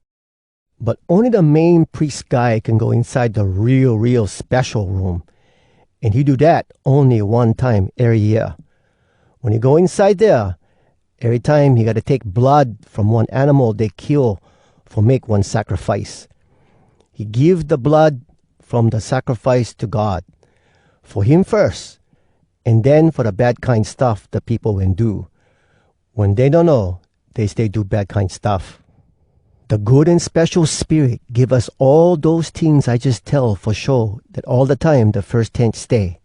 But ony da main pries guy can go inside da Real, Real Spesho Room, an he do dat ony one time ery year. Wen he go inside dea, erytime he gotta take blood from one animal dey kill fo make one sacrifice. He give da blood from da sacrifice to God, fo him firs, an den fo da bad kine stuff da peopo wen do, wen dey no know dey stay do bad kine stuff. Da Good An Spesho Spirit give us all dose tings I jus tell fo show dat all da time da firs tent stay.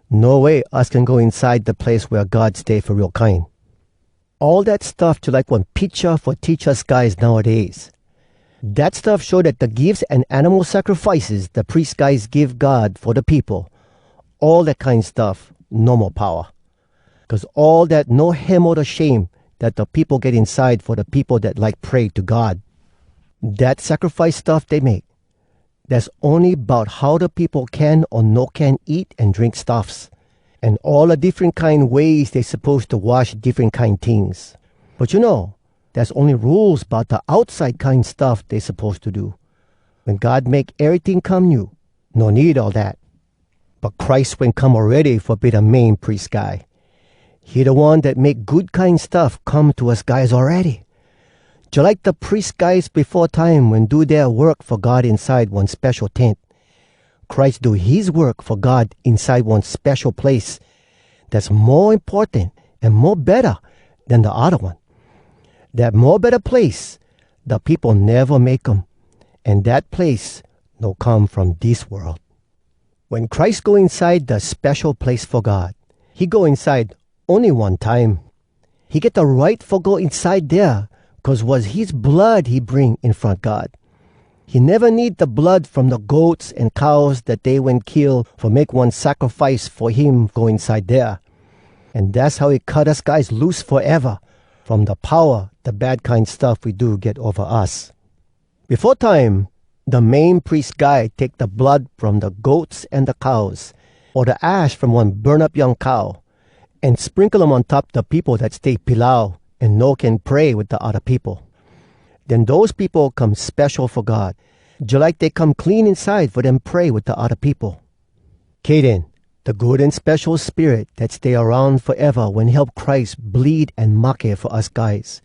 No way us can go inside da place wea God stay fo real kine. All dat stuff jalike one picha fo teach us guys nowadays. Dat stuff show dat da gifts an animal sacrifices da pries guys give God fo da peopo, all dat kine stuff no mo powa. Cuz all dat no hemo da shame dat da peopo get inside fo da peopo dat like pray to God. Dat sacrifice stuff dey make, dass ony bout how da peopo can o no can eat an drink stuffs, an all da diffren kine ways dey suppose to wash diffren kine tings. But you know, dass ony rules bout da outside kine stuff dey suppose to do. Wen God make eryting come new, no need all dat. But Christ wen come awready fo be da Main Pries Guy. He da one dat make good kine stuff come to us guys awready. Jalike da pries guys befo time wen do dea work fo God inside one spesho tent, Christ do his work fo God inside one spesho place dass mo importan an mo betta den da odda one. Dat mo betta place, da peopo neva make um, an dat place no come from dis world. Wen Christ go inside da spesho place fo God, he go inside ony one time. He get da right fo go inside dea, cuz was his blood he bring in front God. He neva need da blood from da goats an cows dat dey wen kill fo make one sacrifice fo him go inside dea. An dass how he cut us guys loose foeva from da powa da bad kine stuff we do get ova us. Befo time, da Main Pries Guy take da blood from da goats an da cows, o da ash from one burn up young cow, an sprinkle um on top da peopo dat stay pilau an no can pray wit da odda peopo. Den dose peopo come spesho fo God, jalike dey come clean inside fo dem pray wit da odda peopo. Kay den, da Good An Spesho Spirit dat stay aroun foeva wen help Christ bleed an mahke fo us guys.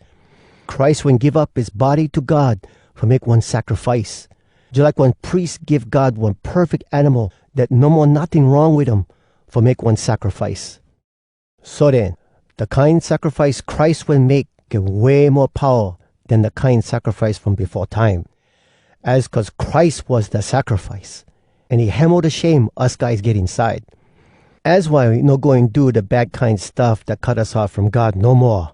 Christ wen give up his body to God fo make one sacrifice, jalike one pries give God one perfeck animal dat no mo notting wrong wit um, fo make one sacrifice. So den, da kine sacrifice Christ wen make get way mo powa den da kine sacrifice from befo time. Az cuz Christ was da sacrifice, an he hemo da shame us guys get inside. Az why we no goin do da bad kine stuff dat cut us off from God no moa.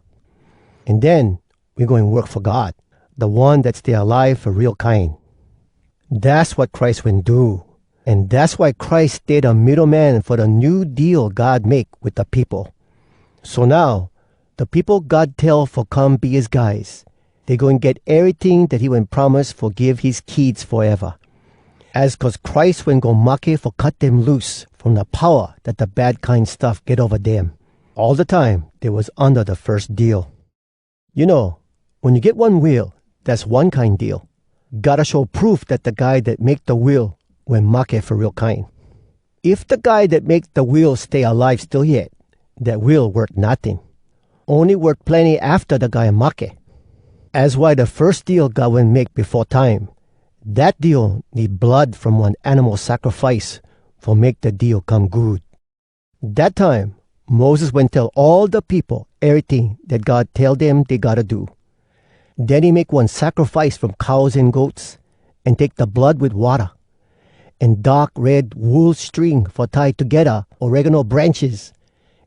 An den, we goin work fo God, da One dat stay alive fo real kine. Dass wat Christ wen do, an dass why Christ stay da middo man fo da New Deal God make wit da peopo. So now, da peopo God tell fo come be his guys, dey goin get eryting dat he wen promise fo give his kids foeva. Az cuz Christ wen go mahke fo cut dem loose from da powa dat da bad kine stuff get ova dem, all da time dey was unda da firs deal. You know, wen you get one will, dass one kine deal. Gotta show proof dat da guy dat make da will wen mahke fo real kine. If da guy dat make da will stay alive still yet, dat will worth notting. Ony worth plenny afta da guy mahke. Az why da firs deal God wen make befo time, dat deal need blood from one animal sacrifice fo make da deal come good. Dat time, Moses wen tell all da peopo eryting dat God tell dem dey gotta do. Den he make one sacrifice from cows an goats, an take da blood wit watta, an dark red wool string fo tie togedda oregano branches,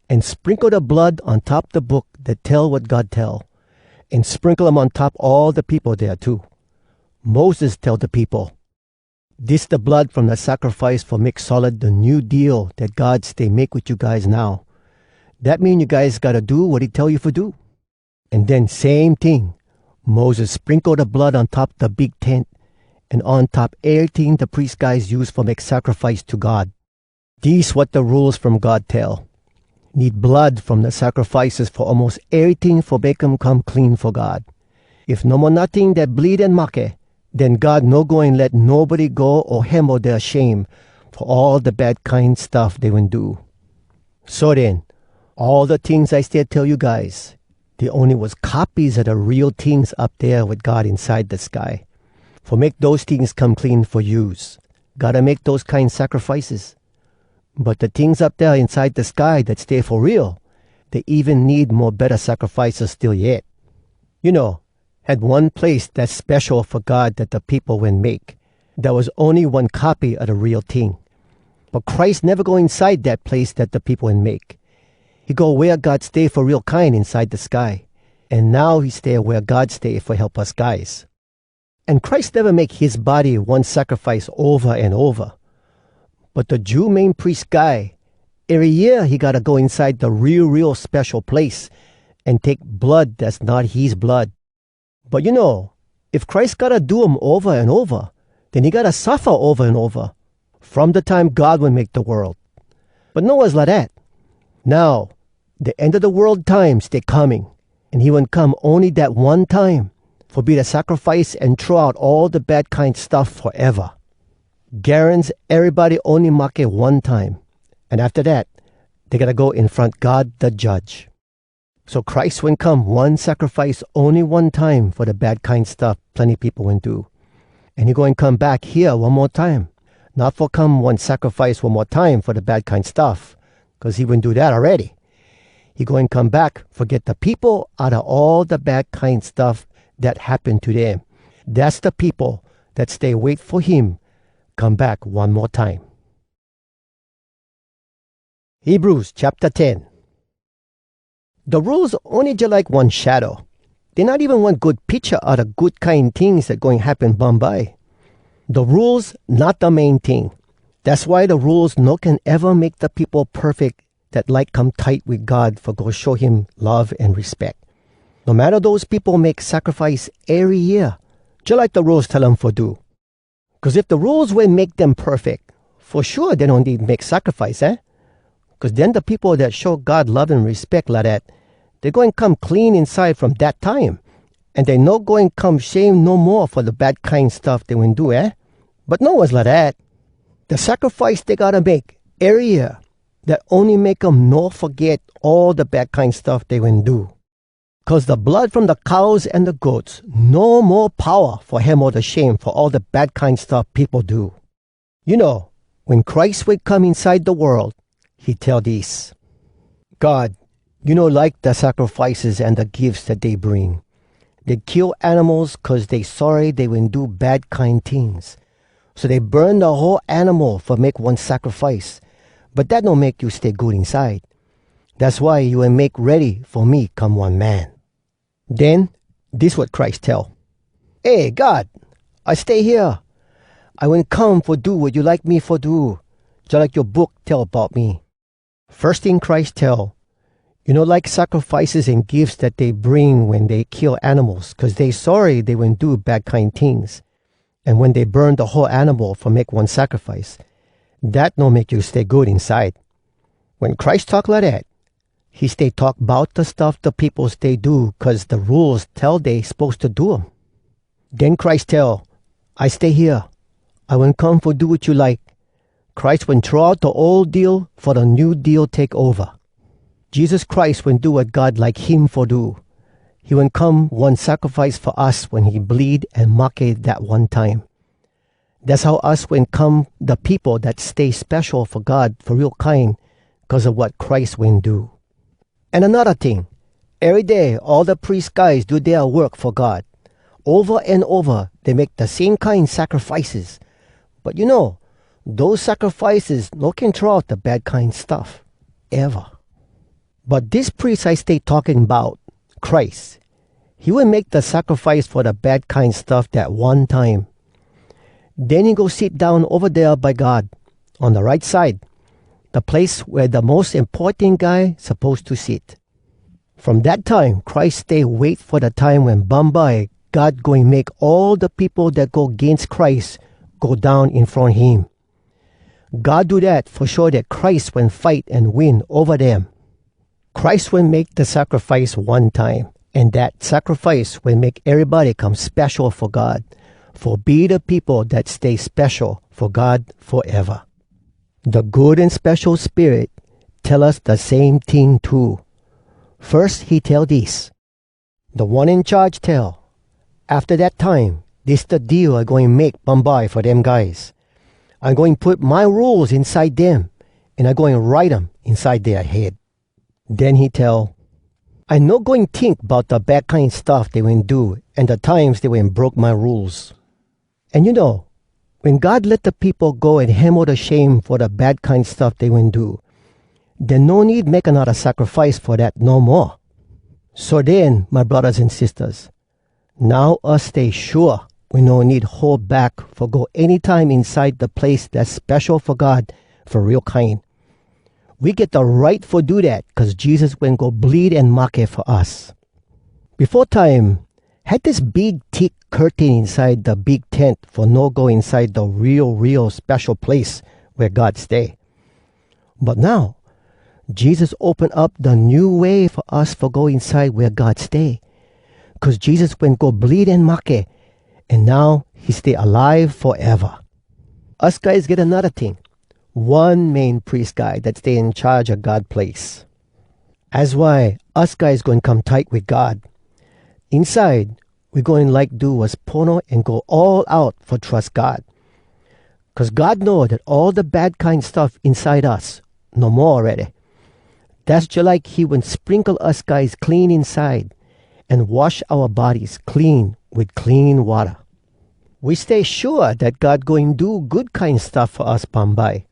an sprinkle da blood on top da book dat tell wat God tell, an sprinkle um on top all da peopo dea too. Moses tell da peopo, "Dis da blood from da sacrifice fo make solid da new deal dat God stay make wit you guys now. Dat mean you guys gotta do wat he tell you fo do." An den same ting, Moses sprinkle da blood on top da big tent, an on top eryting da pries guys use fo make sacrifice to God. Dis wat da Rules From God tell: Need blood from da sacrifices fo almos eryting fo make um come clean fo God. If no mo notting dat bleed an mahke, den God no goin let nobody go o hemo dea shame fo all da bad kine stuff dey wen do. So den, all da tings I stay tell you guys, dey ony was copies a da real tings up dea wit God inside da sky. Fo make dose tings come clean fo use, gotta make dose kine sacrifices. But da tings up dea inside da sky dat stay fo real, dey even need mo betta sacrifices still yet. You know, had one place dass spesho fo God dat da peopo wen make, dat was ony one copy a da real ting. But Christ neva go inside dat place dat da peopo wen make. He go wea God stay fo real kine inside da sky, an now he stay wea God stay fo help us guys. An Christ neva make his body one sacrifice ova an ova. But da Jew Main Pries guy, ery year he gotta go inside da Real Real Spesho Place an take blood dass not his blood. But you know, if Christ gotta do um ova an ova, den he gotta suffa ova an ova, from da time God wen make da world. But no was lidat. Now, da end a da world time stay coming, an he wen come ony dat one time, fo be da sacrifice an throw out all da bad kine stuff foeva. Garans erybody ony mahke one time, an afta dat, dey gotta go in front God da Judge. So Christ wen come one sacrifice ony one time fo da bad kine stuff plenny peopo wen do. An he goin come back hea one mo time, not fo come one sacrifice one mo time fo da bad kine stuff, cuz he wen do dat awready. He goin come back fo get da peopo outa all da bad kine stuff dat happen to dem. Dass da peopo dat stay wait fo him come back one mo time. Hebrews chapter ten. Da Rules ony jalike one shadow. Dey not even one good picha a da good kine tings dat goin happen bumbye. Da Rules not da main ting. Dass why da Rules no can eva make da peopo perfeck dat like come tight wit God fo go show him love an respeck. No matta dose peopo make sacrifice ery year, jalike da Rules tell um fo do. Cuz if da Rules wen make dem perfeck, fo shua dey no need make sacrifice, eh? Cuz den da peopo dat show God love an respeck lidat, dey goin come clean inside from dat time, an dey no goin come shame no moa fo da bad kine stuff dey wen do, eh? But no was lidat. Da sacrifice dey gotta make ery year, dat ony make um no foget all da bad kine stuff dey wen do. Cuz da blood from da cows an da goats no mo powa fo hemo da shame fo all da bad kine stuff peopo do. You know, wen Christ wen come inside da world, he tell dis: "God, you no like da sacrifices an da gifts dat dey bring. Dey kill animals cuz dey sorry dey wen do bad kine tings. So dey burn da whole animal fo make one sacrifice, but dat no make you stay good inside. Dass why you wen make ready fo me come one man." Den, dis wat Christ tell: "Eh, God, I stay hea. I wen come fo do wat you like me fo do, jalike yoa book tell bout me." Firs ting Christ tell: "You no like sacrifices an gifts dat dey bring wen dey kill animals, cuz dey sorry dey wen do bad kine tings. An wen dey burn da whole animal fo make one sacrifice, dat no make you stay good inside." Wen Christ talk lidat, he stay talk bout da stuff da peopo stay do cuz da Rules tell dey suppose to do um. Den Christ tell: "I stay hea. I wen come fo do wat you like." Christ wen throw out da Old Deal fo da New Deal take ova. Jesus Christ wen do wat God like him fo do. He wen come one sacrifice fo us wen he bleed an mahke dat one time. Dass how us wen come da peopo dat stay spesho fo God fo real kine cuz a wat Christ wen do. An anodda ting, ery day all da pries guys do dea work fo God. Ova an ova dey make da same kine sacrifices. But you know, dose sacrifices no can throw out da bad kine stuff, eva. But dis pries I stay talking bout, Christ, he wen make da sacrifice fo da bad kine stuff dat one time. Den he go sit down ova dea by God, on da right side, da place wea da mos importan guy suppose to sit. From dat time, Christ stay wait fo da time wen bumbye God goin make all da peopo dat go agains Christ go down in front him. God do dat fo show dat Christ wen fight an win ova dem. Christ wen make da sacrifice one time, an dat sacrifice wen make erybody come spesho fo God, fo be da peopo dat stay spesho fo God foeva. Da Good An Spesho Spirit tell us da same ting too. Firs he tell dis: Da One In Charge tell, "Afta dat time, dis da deal I goin make bumbye fo dem guys. I goin put my rules inside dem, an I goin write um inside dea head." Den he tell, "I no goin tink bout da bad kine stuff dey wen do an da times dey wen broke my rules." An you know, Wen God let da peopo go an hemo da shame fo da bad kine stuff dey wen do, den no need make anodda sacrifice fo dat no moa. So den, my braddahs an sistahs, now us stay shua we no need hold back fo go any time inside da place dass spesho fo God fo real kine. We get da right fo do dat cuz Jesus wen go bleed an mahke fo us. Befo time, had dis big tick curtain inside da big tent fo no go inside da real, real spesho place wea God stay. But now, Jesus open up da new way fo us fo go inside wea God stay, cuz Jesus wen go bleed an mahke, an now he stay alive foeva. Us guys get anodda ting: one Main Pries Guy dat stay in charge a God place. Az why us guys goin come tight wit God. Inside, we goin like do wass pono an go all out fo trus God. Cuz God know dat all da bad kine stuff inside us no mo awready. Dass jalike he wen sprinkle us guys clean inside, an wash oua bodies clean wit clean watta. We stay shua dat God goin do good kine stuff fo us bumbye.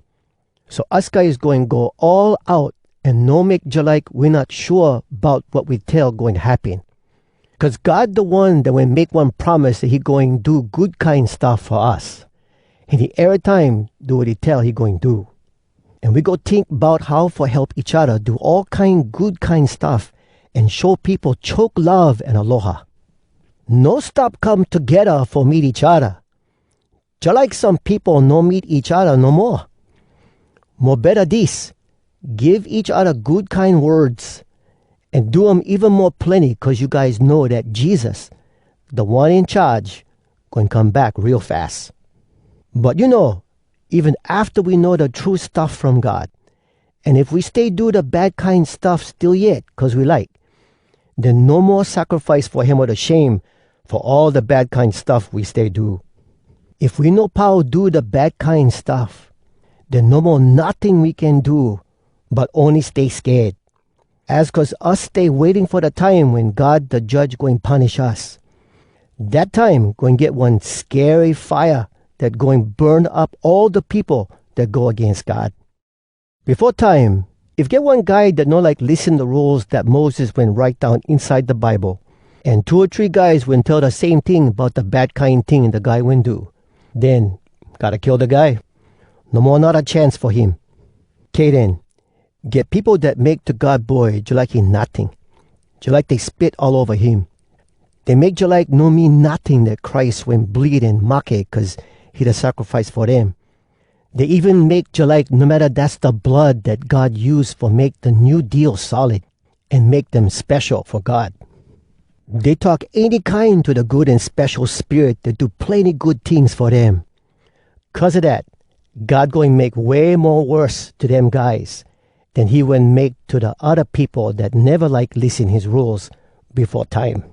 So us guys goin go all out an no make jalike we not shua bout wat we tell goin happen. Cuz God da One dat wen make one promise dat he goin do good kine stuff fo us. An he erytime do wat he tell he goin do. An we go tink bout how fo help each odda do all kine good kine stuff an show peopo choke love an aloha. No stop come togedda fo meet each odda, jalike some peopo no meet each odda no moa. Mo betta dis, give each odda good kine words, an do um even mo plenny, cuz you guys know dat Jesus, Da One In Charge, goin come back real fas. But you know, even afta we know da true stuff from God, an if we stay do da bad kine stuff still yet cuz we like, den no mo sacrifice fo hemo da shame fo all da bad kine stuff we stay do. If we no pau do da bad kine stuff, den no mo notting we can do, but ony stay sked. Az cuz us stay waiting fo da time wen God da Judge goin punish us. Dat time goin get one scary fire dat goin burn up all da peopo dat go agains God. Befo time, if get one guy dat no like lissen da Rules dat Moses wen write down inside da Bible, an two o three guys wen tell da same ting bout da bad kine ting da guy wen do, den gotta kill da guy. No mo nada chance fo him. Kay den, get peopo dat make da God Boy jalike he notting, jalike dey spit all ova him. Dey make jalike no mean notting dat Christ wen bleed an mahke cuz he da sacrifice fo dem. Dey even make jalike no matta dass da blood dat God use fo make da New Deal solid an make dem spesho fo God. Dey talk any kine to da Good An Spesho Spirit dat do plenny good tings fo dem. Cuz a dat, God goin make way mo worse to dem guys den he wen make to da odda peopo dat neva like lissen his Rules befo time.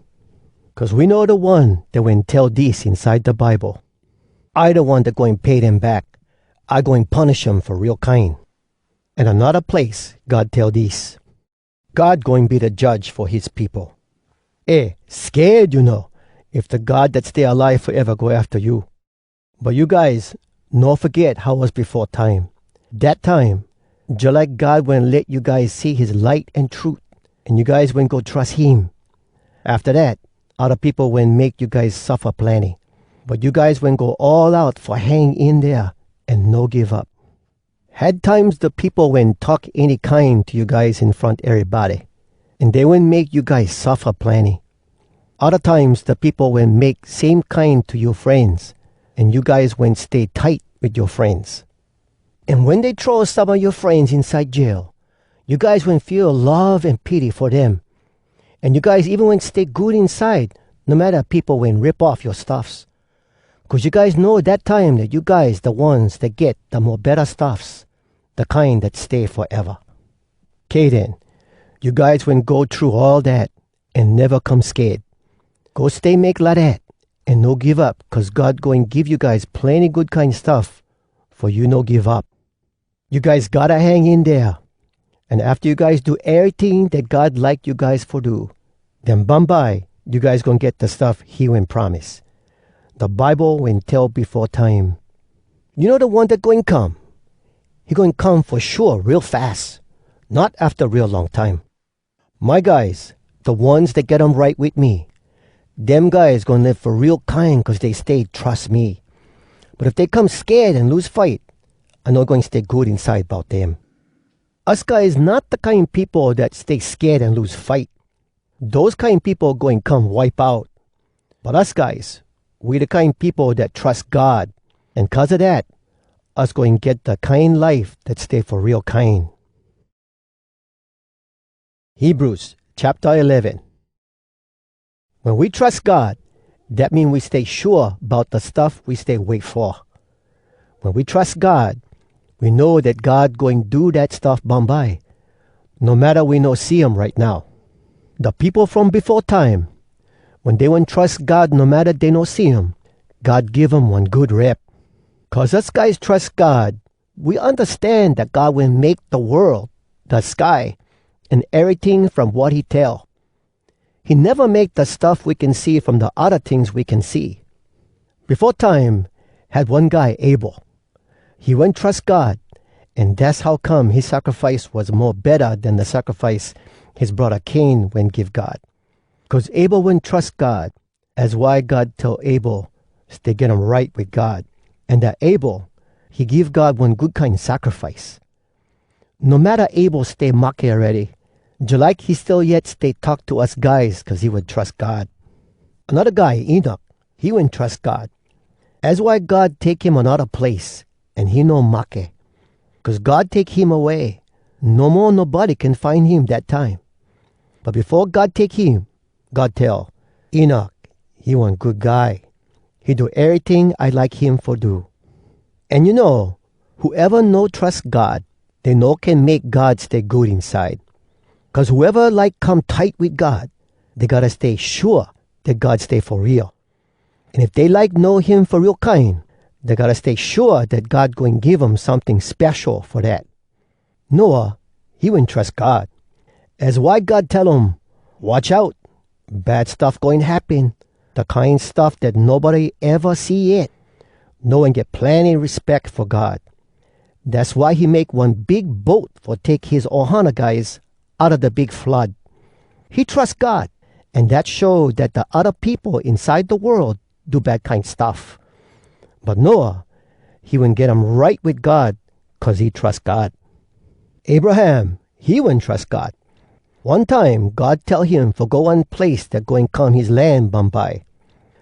Cuz we know da One dat wen tell dis inside da Bible: "I da One dat goin pay dem back. I goin punish um fo real kine." An anodda place, God tell dis: "God goin be da Judge fo his peopo." Eh, sked, you know, if da God dat stay alive foeva go afta you. But you guys, no foget how was befo time. Dat time, jalike God wen let you guys see his light an trut, an you guys wen go trus him. Afta dat, odda peopo wen make you guys suffa plenny. But you guys wen go all out fo hang in dea an no give up. Had times da peopo wen talk any kine to you guys in front erybody, an dey wen make you guys suffa plenny. Odda times da peopo wen make same kine to yoa frenz, an you guys wen stay tight wit yoa frenz. An wen dey throw some a yoa frenz inside jail, you guys wen feel love an pity fo dem. An you guys even wen stay good inside, no matta peopo wen rip off yoa stuffs. Cuz you guys know dat time dat you guys da ones dat get da mo betta stuffs, da kine dat stay foeva. Kay den, you guys wen go thru all dat, an neva come sked. Go stay make lidat, an no give up, cuz God goin give you guys plenny good kine stuff fo you no give up. You guys gotta hang in dea. An afta you guys do eryting dat God like you guys fo do, den bumbye you guys goin get da stuff he wen promise. Da Bible wen tell befo time, You know da One dat goin come? He goin come fo shua real fas, not afta real long time. My guys, da ones dat get um right wit me, dem guys goin live fo real kine cuz dey stay trus me. But if dey come sked an lose fight, I no goin stay good inside bout dem. Us guys not da kine peopo dat stay sked an lose fight. Dose kine peopo goin come wipe out. But us guys, we da kine peopo dat trus God, an cuz a dat, us goin get da kine life dat stay fo real kine. Hebrews chapter eleven. Wen we trus God, dat mean we stay shua bout da stuff we stay wait fo. Wen we trus God, we know dat God goin do dat stuff bumbye, no matta we no see um right now. Da peopo from befo time, wen dey wen trus God no matta dey no see um, God give um one good rep. Cuz us guys trus God, we undastan dat God wen make da world, da sky, an eryting from wat he tell. He neva make da stuff we can see from da odda tings we can see. Befo time, had one guy Abel. He wen trus God, an dass how come his sacrifice was mo betta den da sacrifice his braddah Cain wen give God. Cuz Abel wen trus God, az why God tell Abel stay get um right wit God. An dat Abel, he give God one good kine sacrifice. No matta Abel stay mahke awready, jalike he still yet stay talk to us guys cuz he wen trus God. Anodda guy, Enoch, he wen trus God. Az why God take him anodda place, an he no mahke. Cuz God take him away, no mo nobody can find him dat time. But befo God take him, God tell, "Enoch, he one good guy. He do eryting I like him fo do." An you know, whoeva no trus God, dey no can make God stay good inside. Cuz whoeva like come tight wit God, dey gotta stay shua dat God stay fo real. An if dey like know him fo real kine, dey gotta stay shua dat God goin give um someting spesho fo dat. Noah, he wen trus God. Az why God tell um, "Watch out! Bad stuff goin happen, da kine stuff dat nobody eva see yet." Noah wen get plenny respeck fo God. Dass why he make one big boat fo take his ohana guys outa da big flood. He trus God, an dat show dat da odda peopo inside da world do bad kine stuff. But Noah, he wen get um right wit God cuz he trus God. Abraham, he wen trus God. One time, God tell him fo go one place dat goin come his land bumbye.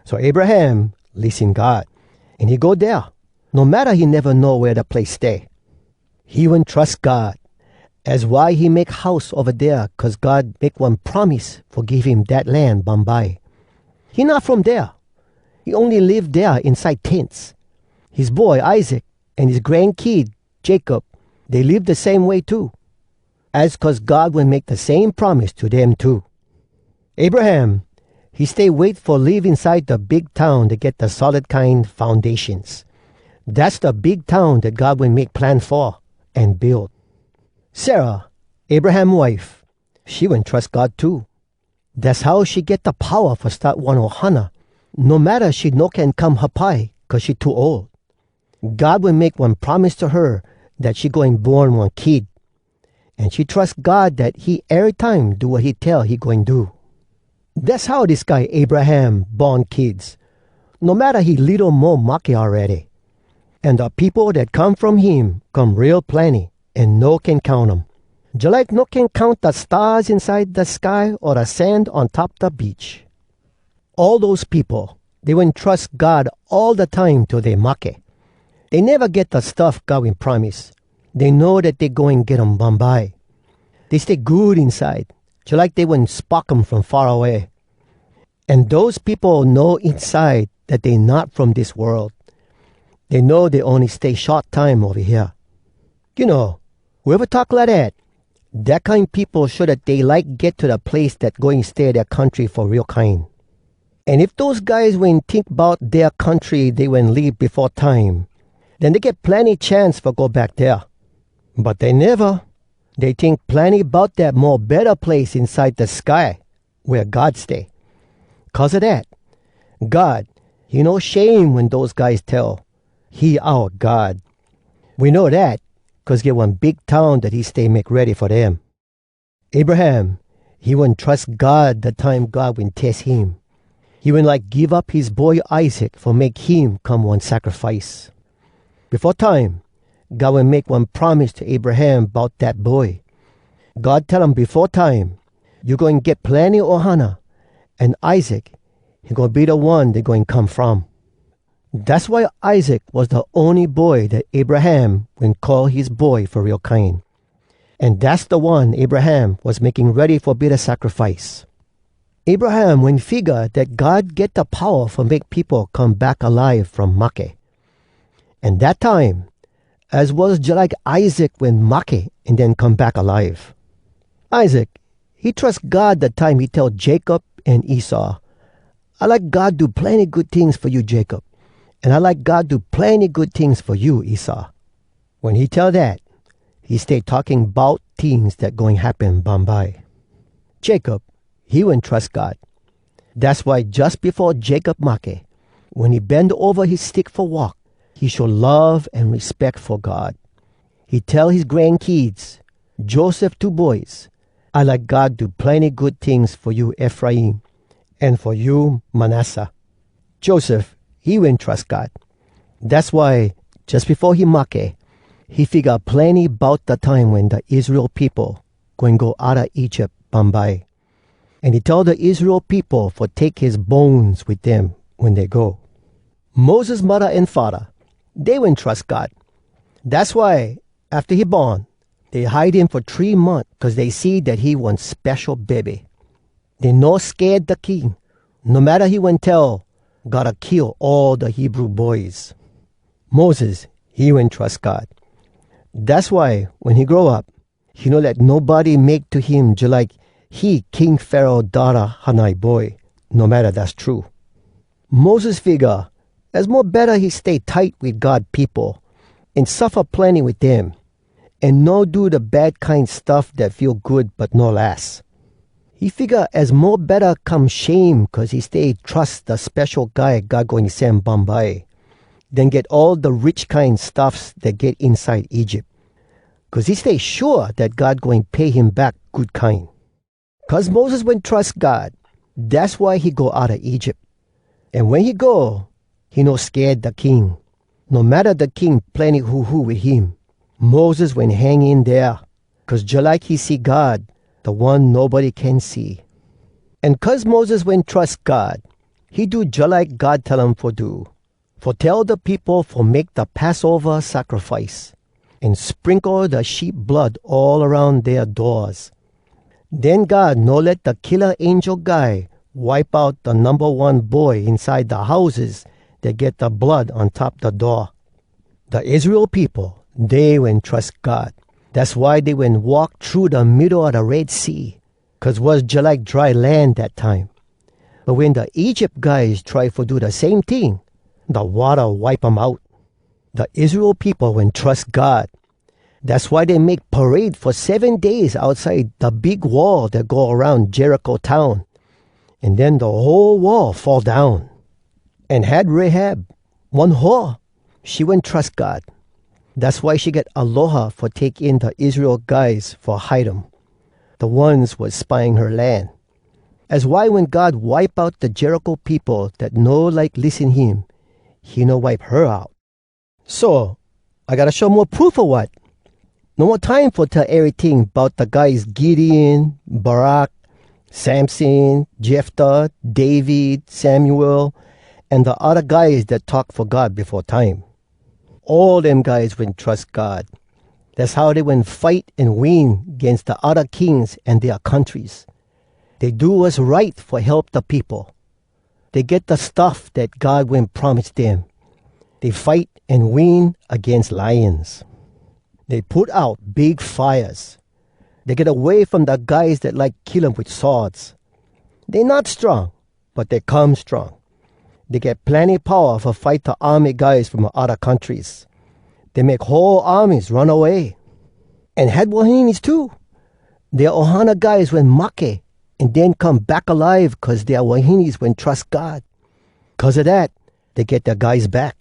So Abraham lissen God, an he go dea, no matta he neva know wea da place stay. He wen trus God. Az why he make house ova dea, cuz God make one promise fo give him dat land bumbye. He not from dea. He ony live dea inside tents. His boy Isaac an his grannkid Jacob, dey live da same way too. Az cuz God wen make da same promise to dem too. Abraham, he stay wait fo live inside da big town dat get da solid kine foundations. Dass da big town dat God wen make plan fo an build. Sarah, Abraham wife, she wen trus God too. Dass how she get da powa fo start one ohana, no matta she no can come hapai cuz she too old. God wen make one promise to her dat she goin born one kid. An she trus God dat he erytime do wat he tell he goin do. Dass how dis guy Abraham born kids, no matta he litto mo mahke awready. An da peopo dat come from him come real plenny, an no can count um, jalike no can count da stars inside da sky o da sand on top da beach. All dose peopo, dey wen trus God all da time till dey mahke. Dey neva get da stuff God wen promise. Dey know dat dey goin get um bumbye. Dey stay good inside, jalike dey wen spock um from far away. An dose peopo know inside dat dey not from dis world. Dey know dey ony stay short time ova hea. You know, whoeva talk lidat, dat kine peopo show dat dey like get to da place dat goin stay dea country fo real kine. An if dose guys wen tink bout dea country dey wen leave befo time, den dey get plenny chance fo go back dea. But dey neva. Dey tink plenny bout dat mo betta place inside da sky, wea God stay. Cuz a dat, God, he no shame wen dose guys tell, He oua God. We know dat, cuz get one big town dat he stay make ready fo dem. Abraham, he wen trus God da time God wen tes him. He wen like give up his boy Isaac fo make him come one sacrifice. Befo time, God wen make one promise to Abraham bout dat boy. God tell um befo time, "You goin get plenny ohana, an Isaac, he goin be da one dey goin come from." Dass why Isaac was da ony boy dat Abraham wen call his boy fo real kine. An dass da one Abraham was making ready fo be da sacrifice. Abraham wen figga dat God get da powa fo make peopo come back alive from mahke. An dat time, az was jalike Isaac wen mahke an den come back alive. Isaac, he trus God da time he tell Jacob an Esau, "I like God do plenny good tings fo you, Jacob, an I like God do plenny good tings fo you, Esau." Wen he tell dat, he stay talking bout tings dat goin happen bumbye. Jacob, he wen trus God. Dass why jus befo Jacob mahke, wen he bend ova his stick fo walk, he show love an respeck fo God. He tell his grankids, Joseph two boys, "I like God do plenny good tings fo you, Efraim, an fo you, Manasseh." Joseph, he wen trus God. Dass why, jus befo he mahke, he figga plenny bout da time wen da Israel peopo goin go outa Egypt bumbye. An he tell da Israel peopo fo take his bones wit dem wen dey go. Moses muddah an faddah, dey wen trus God. Dass why, afta he born, dey hide him fo three month cuz dey see dat he one spesho bebe. Dey no sked da king, no matta he wen tell, "Gotta kill all da Hebrew boys." Moses, he wen trus God. Dass why, wen he grow up, he no let nobody make to him jalike he King Pharaoh daughtah hanai boy, no matta dass true. Moses figga, az mo betta he stay tight wit God peopo, an suffa plenny wit dem, an no do da bad kine stuff dat feel good but no las. He figga az mo betta come shame cuz he stay trus da spesho guy God goin sen bumbye, den get all da rich kine stuffs dat get inside Egypt. Cuz he stay shua dat God goin pay him back good kine. Cuz Moses wen trus God, dass why he go outa Egypt. An wen he go, he no sked da king, no matta da king plenny huhu wit him. Moses wen hang in dea, cuz jalike he see God, da One nobody can see. An cuz Moses wen trus God, he do jalike God tell um fo do, fo tell da peopo fo make da Passova sacrifice, an sprinkle da sheep blood all aroun dea doors. Den God no let da killa angel guy wipe out da numba one boy inside da houses dat get da blood on top da door. Da Israel peopo, dey wen trus God. Dass why dey wen walk thru da middo a da Red Sea, cuz was jalike dry land dat time. But wen da Egypt guys try fo do da same ting, da watta wipe um out. Da Israel peopo wen trus God. Dass why dey make parade fo seven days outside da big wall dat go aroun Jericho town. An den da whole wall fall down. An had Rahab, one hoa, she wen trus God. Dass why she get aloha fo take in da Israel guys fo hide um, da ones was spying her land. Az why wen God wipe out da Jericho peopo dat no like lissen him, he no wipe her out. So, I gotta show mo proof a wat? No mo time fo tell eryting bout da guys Gideon, Barak, Samson, Jefta, David, Samuel, an da odda guys dat talk fo God befo time. All dem guys wen trus God. Dass how dey wen fight an win gains da odda kings an dea countries. Dey do wass right fo help da peopo. Dey get da stuff dat God wen promise dem. Dey fight an win agains lions. Dey put out big fires. Dey get away from da guys dat like kill um wit swords. Dey not strong, but dey come strong. Dey get plenny powa fo fight da army guys from odda countries. Dey make whole armies run away. An had wahines too. Dea ohana guys wen mahke, an den come back alive cuz dea wahines wen trus God. Cuz a dat, dey get dea guys back.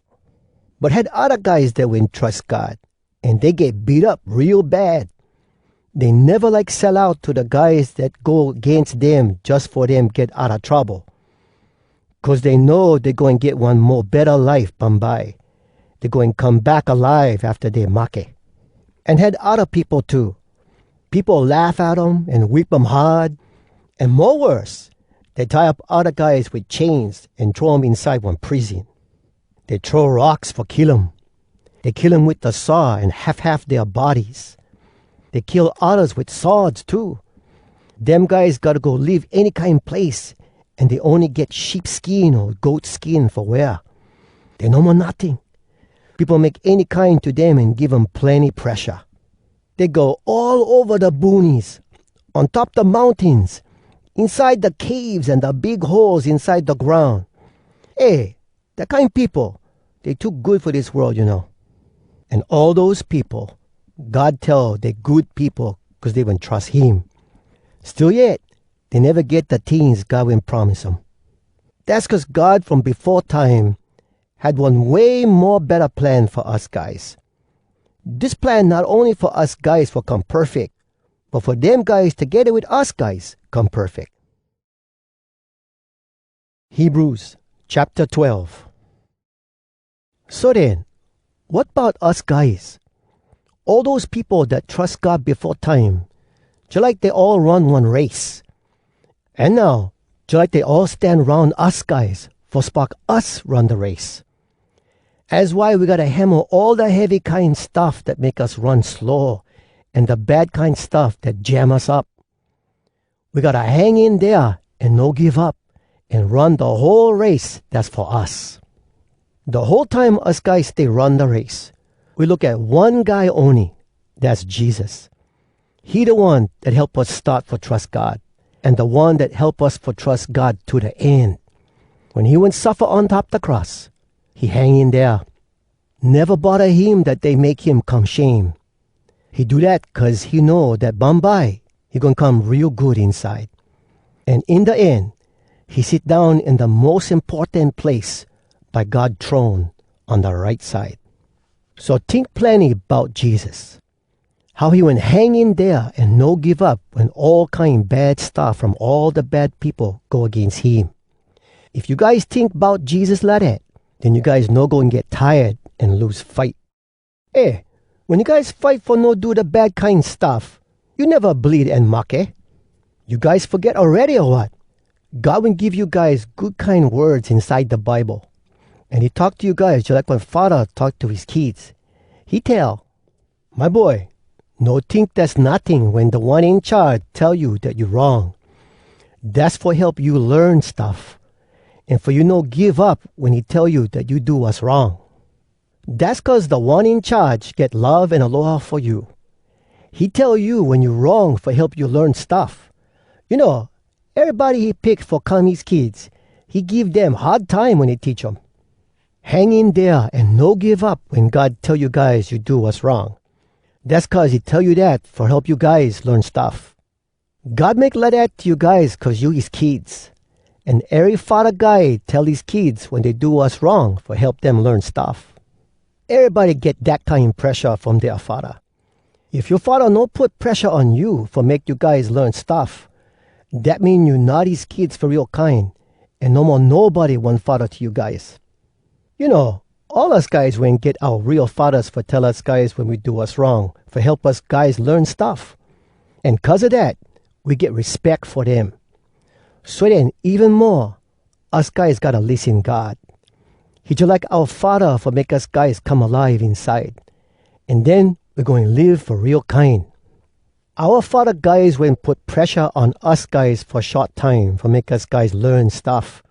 But had odda guys dat wen trus God, an dey get beat up real bad. Dey neva like sell out to da guys dat go agains dem jus fo dem get outa trouble. Cuz dey know dey goin get one mo betta life bumbye. Dey goin come back alive afta dey mahke. An had odda peopo too. Peopo laugh at um an whip um hard. An mo worse, dey tie up odda guys wit chains an throw um inside one prison. Dey throw rocks fo kill um. Dey kill um wit da saw an half half dea bodies. Dey kill oddas wit swords too. Dem guys gotta go live any kine place, an dey ony get sheep skin o goat skin fo wear. Dey no mo notting. Peopo make any kine to dem an give um plenny pressure. Dey go all ova da boonies, on top da mountains, inside da caves an da big holes inside da groun. Eh, dat kine peopo, dey too good fo dis world, you know. An all dose peopo, God tell dey good peopo cuz dey wen trus him. Still yet, dey neva get da tings God wen promise um. Dass cuz God from befo time had one way mo betta plan fo us guys. Dis plan not ony fo us guys fo come perfeck, but fo dem guys togedda wit us guys come perfeck. Hebrews chapter twelve. So den, wat bout us guys? All dose peopo dat trus God befo time, jalike dey all run one race. An now, jalike dey all stan aroun us guys fo spock us run da race. Az why we gotta hemo all da heavy kine stuff dat make us run slow, an da bad kine stuff dat jam us up. We gotta hang in dea an no give up, an run da whole race dass fo us. Da whole time us guys stay run da race, we look at one guy ony, dass Jesus. He da one dat help us start fo trus God, an da one dat help us fo trus God to da end. Wen he wen suffa on top da cross, he hang in dea. Neva bodda him dat dey make him come shame. He do dat cuz he know dat bumbye he goin come real good inside. An in da end, he sit down in da mos importan place by God throne on da right side. So tink plenny bout Jesus. How he wen hang in dea an no give up wen all kine bad stuff from all da bad peopo go agains him. If you guys tink bout Jesus lidat, den you guys no goin get tired an lose fight. Eh, wen you guys fight fo no do da bad kine stuff, you neva bleed an mahke. You guys foget awready, o wat? God wen give you guys good kine words inside da Bible. An he talk to you guys jalike one faddah talk to his kids. He tell, "My boy, no tink dass notting wen Da One In Charge tell you dat you wrong. Dass fo help you learn stuff, an fo you no give up wen he tell you dat you do wass wrong." Dass cuz Da One In Charge get love an aloha fo you. He tell you wen you wrong fo help you learn stuff. You know, erybody he pick fo come his kids, he give dem hard time wen he teach um. Hang in dea an no give up wen God tell you guys you do wass wrong. Dass cuz he tell you dat fo help you guys learn stuff. God make lidat to you guys cuz you his kids. An ery faddah guy tell his kids wen dey do wass wrong fo help dem learn stuff. Erybody get dat kine presha from dea faddah. If yoa faddah no put presha on you fo make you guys learn stuff, dat mean you not his kids fo real kine, an no mo nobody one faddah to you guys. You know, all us guys wen get oua real faddahs fo tell us guys wen we do wass wrong, fo help us guys learn stuff. An cuz a dat, we get respeck fo dem. So den, even mo, us guys gotta lissen God. He jalike oua Faddah fo make us guys come alive inside. An den we goin live fo real kine. Oua faddah guys wen put presha on us guys fo short time fo make us guys learn stuff.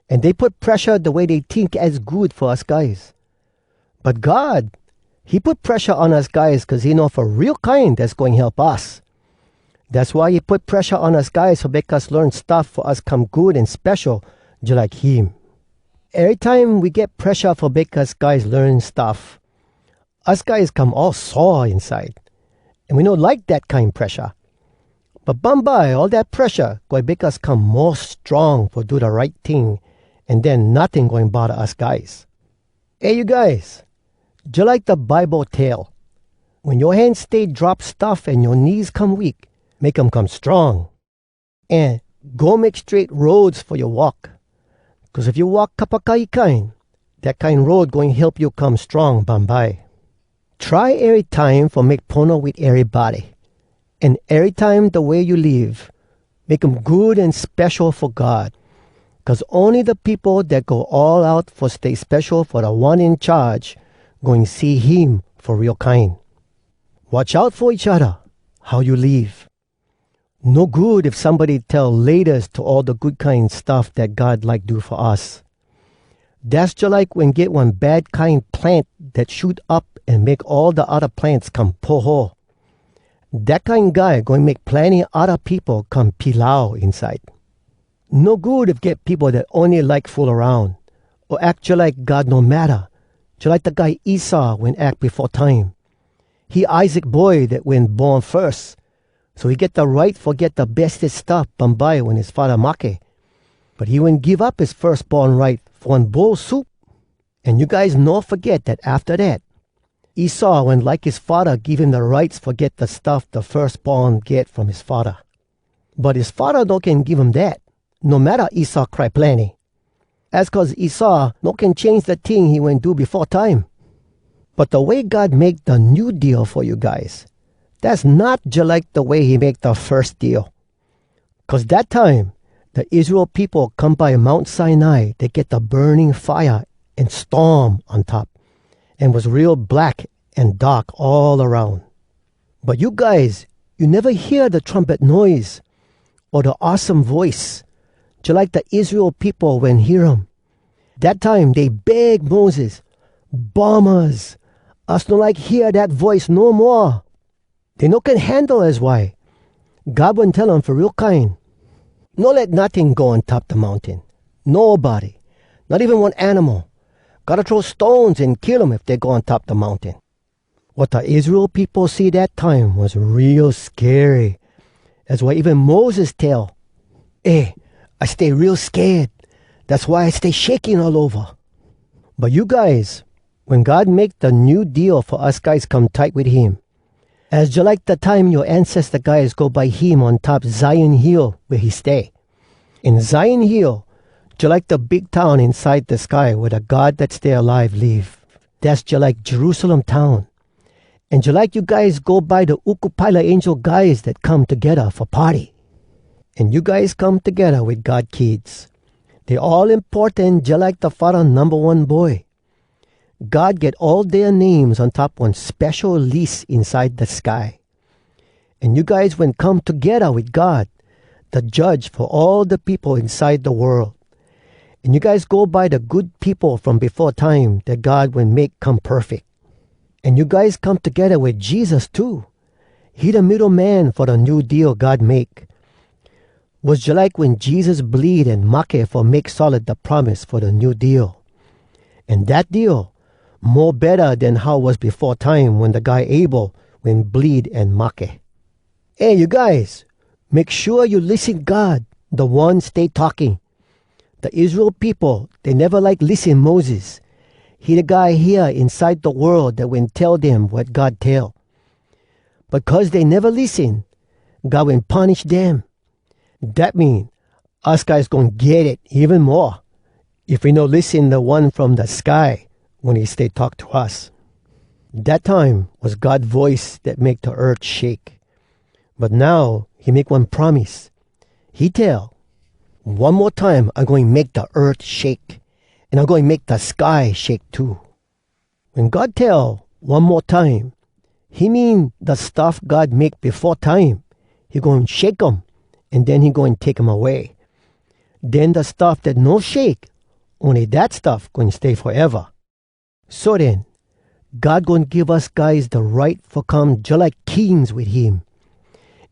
An dey put presha da way dey tink az good fo us guys. But God, he put presha on us guys cuz he know fo real kine dass goin help us. Dass why he put presha on us guys fo make us learn stuff fo us come good an spesho jalike him. Erytime we get presha fo make us guys learn stuff, us guys come all sore inside, an we no like dat kine presha. But bumbye all dat presha goin make us come mo strong fo do da right ting, an den notting goin bodda us guys. Eh, you guys! Jalike da Bible tell, wen yoa hands stay drop stuff an yoa knees come weak, make um come strong. An go make strait roads fo yoa walk. Cuz if you walk kapakahi kine, dat kine road goin help you come strong bumbye. Try erytime fo make pono wit erybody. An erytime da way you live, make um good an spesho fo God. Cuz ony da peopo dat go all out fo stay spesho fo Da One In Charge goin see him fo real kine. Watch out fo each odda, how you live. No good if somebody tell laytas to all da good kine stuff dat God like do fo us. Dass jalike wen get one bad kine plant dat shoot up an make all da odda plants come poho. Dat kine guy goin make plenny odda peopo come pilau inside. No good if get peopo dat ony like fool aroun, o ack jalike God no matta, jalike da guy Esau wen ack befo time. He Isaac boy dat wen born firs, so he get da right fo get da bestes stuff bumbye wen his faddah mahke. But he wen give up his firsborn right fo one bowl soup. An you guys no foget dat afta dat, Esau wen like his faddah give him da rights fo get da stuff da firsborn get from his faddah. But his faddah no can give him dat, no matta Esau cry plenny. Az cuz Esau no can change da ting he wen do befo time. But da way God make da new deal fo you guys, dass not jalike da way he make da firs deal. Cuz dat time, da Israel peopo come by Mount Sinai dat get da burning fire an storm on top, an was real black an dark all aroun. But you guys, you neva hear da trumpet noise, o da awesome voice, jalike da Israel peopo wen hear um. Dat time dey beg Moses, "Bummahs! Us no like hear dat voice no moa!" Dey no can handle, az why. God wen tell um fo real kine, "No let notting go on top da mountain. Nobody. Not even one animal. Gotta throw stones an kill um if dey go on top da mountain." Wat da Israel peopo see dat time was real scary. Az why even Moses tell, "Eh, I stay real sked. Dass why I stay shaking all ova." But you guys, wen God make da new deal fo us guys come tight wit him, az jalike da time yoa ancesta guys go by him on top Zion Hill wea he stay. An Zion Hill, jalike da big town inside da sky wea da God dat stay alive live, dass jalike Jerusalem town. An jalike you guys go by da uku pile a angel guys dat come togedda fo party. An you guys come togedda wit God kids. Dey all importan jalike da faddah numba one boy. God get all dea names on top one spesho lease inside da sky. An you guys wen come togedda wit God, da Judge fo all da peopo inside da world. An you guys go by da good peopo from befo time dat God wen make come perfeck. An you guys come togedda wit Jesus too. He da middle man fo da New Deal God make. Was jalike wen Jesus bleed an mahke fo make solid da promise fo da New Deal. An dat deal mo betta den how was befo time wen da guy Abel wen bleed an mahke. Eh, you guys, make shua you lissen God, da One stay talking. Da Israel peopo, dey neva like lissen Moses. He da guy hea inside da world dat wen tell dem wat God tell. But cuz dey neva lissen, God wen punish dem. Dat mean, us guys goin get it even mo if we no lissen da One from da sky wen he stay talk to us. Dat time was God voice dat make da earth shake. But now he make one promise. He tell, "One mo time I goin make da earth shake, an I goin make da sky shake too." Wen God tell "one mo time," he mean da stuff God make befo time, he goin shake um, an den he goin take um away. Den da stuff dat no shake, ony dat stuff goin stay foeva. So den, God goin give us guys da right fo come jalike kings wit him.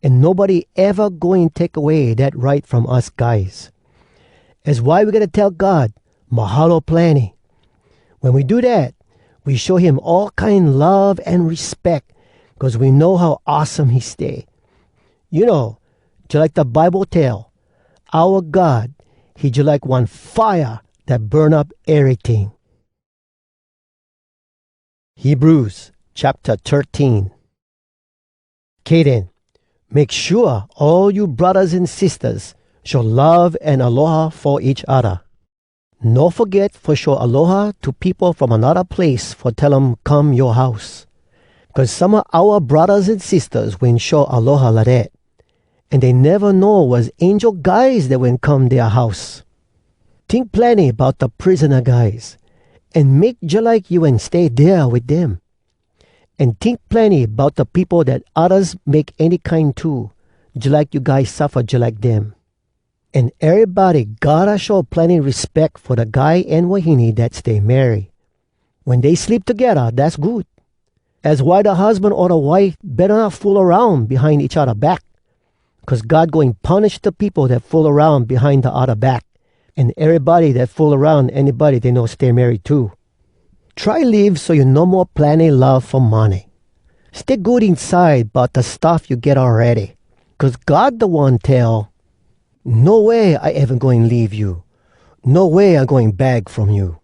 An nobody eva goin take away dat right from us guys. Az why we gotta tell God, "Mahalo plenny." Wen we do dat, we show him all kine love an respeck, cuz we know how awesome he stay. You know, jalike da Bible tell, oua God, he jalike one fire dat burn up eryting. Hebrews chapter thirteen. Kay den, make shua all you braddahs an sistahs show love an aloha fo each odda. No foget fo show aloha to peopo from anodda place fo tell um come yoa house. Cuz some a oua braddahs an sistahs wen show aloha lidat, an dey neva know was angel guys dat wen come dea house. Tink plenny bout da prisona guys, an make jalike you wen stay dea wit dem. An tink plenny bout da peopo dat oddas make any kine too, jalike you guys suffa jalike dem. An erybody gotta show plenny respeck fo da guy an wahine dat stay marry. Wen dey sleep togedda, dass good. Az why da husban o da wife betta not fool aroun behind each odda back. Cuz God goin punish da peopo dat fool aroun behind da odda back, an erybody dat fool aroun anybody dat no stay married too. Try live so you no mo plenny love fo money. Stay good inside bout da stuff you get awready, cuz God da One tell, "No way I eva goin leave you. No way I goin bag from you."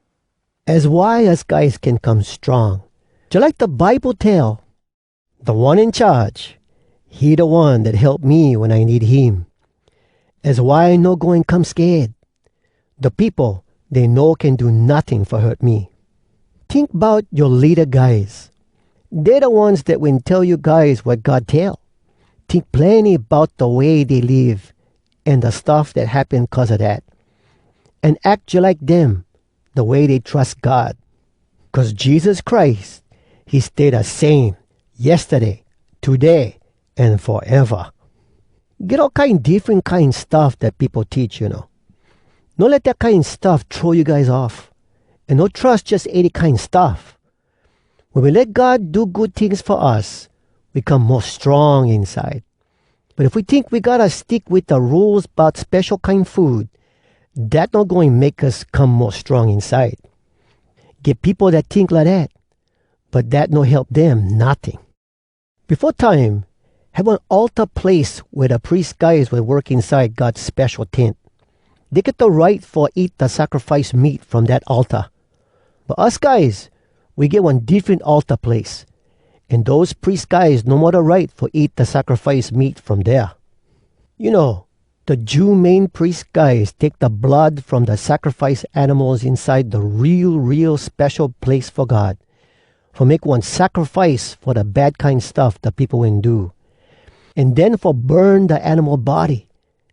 Az why us guys can come strong. Jalike da Bible tell, "Da One In Charge, he da One dat help me wen I need him. Az why I no goin come sked. Da peopo, dey no can do notting fo hurt me." Tink bout yoa leada guys. Dey da ones dat wen tell you guys wat God tell. Tink plenny bout da way dey live an da stuff dat happen cuz a dat. An ack jalike dem, da way dey trus God. Cuz Jesus Christ, he stay da same, yesterday, today, an foeva. Get all kine diffren kine stuff dat peopo teach, you know. No let dat kine stuff throw you guys off. An no trus jus any kine stuff. Wen we let God do good tings fo us, we come mo strong inside. But if we tink we gotta stick wit da rules bout spesho kine food, dat no goin make us come mo strong inside. Get peopo dat tink lidat, but dat no help dem notting. Befo time, had one altar place wea da pries guys wen work inside God spesho tent. Dey get da right fo eat da sacrifice meat from dat altar. But us guys, we get one diffren altar place, an dose pries guys no mo da right fo eat da sacrifice meat from dea. You know, da Jew main pries guys take da blood from da sacrifice animals inside da Real, Real Spesho Place fo God, fo make one sacrifice fo da bad kine stuff da peopo wen do, an den fo burn da animal body.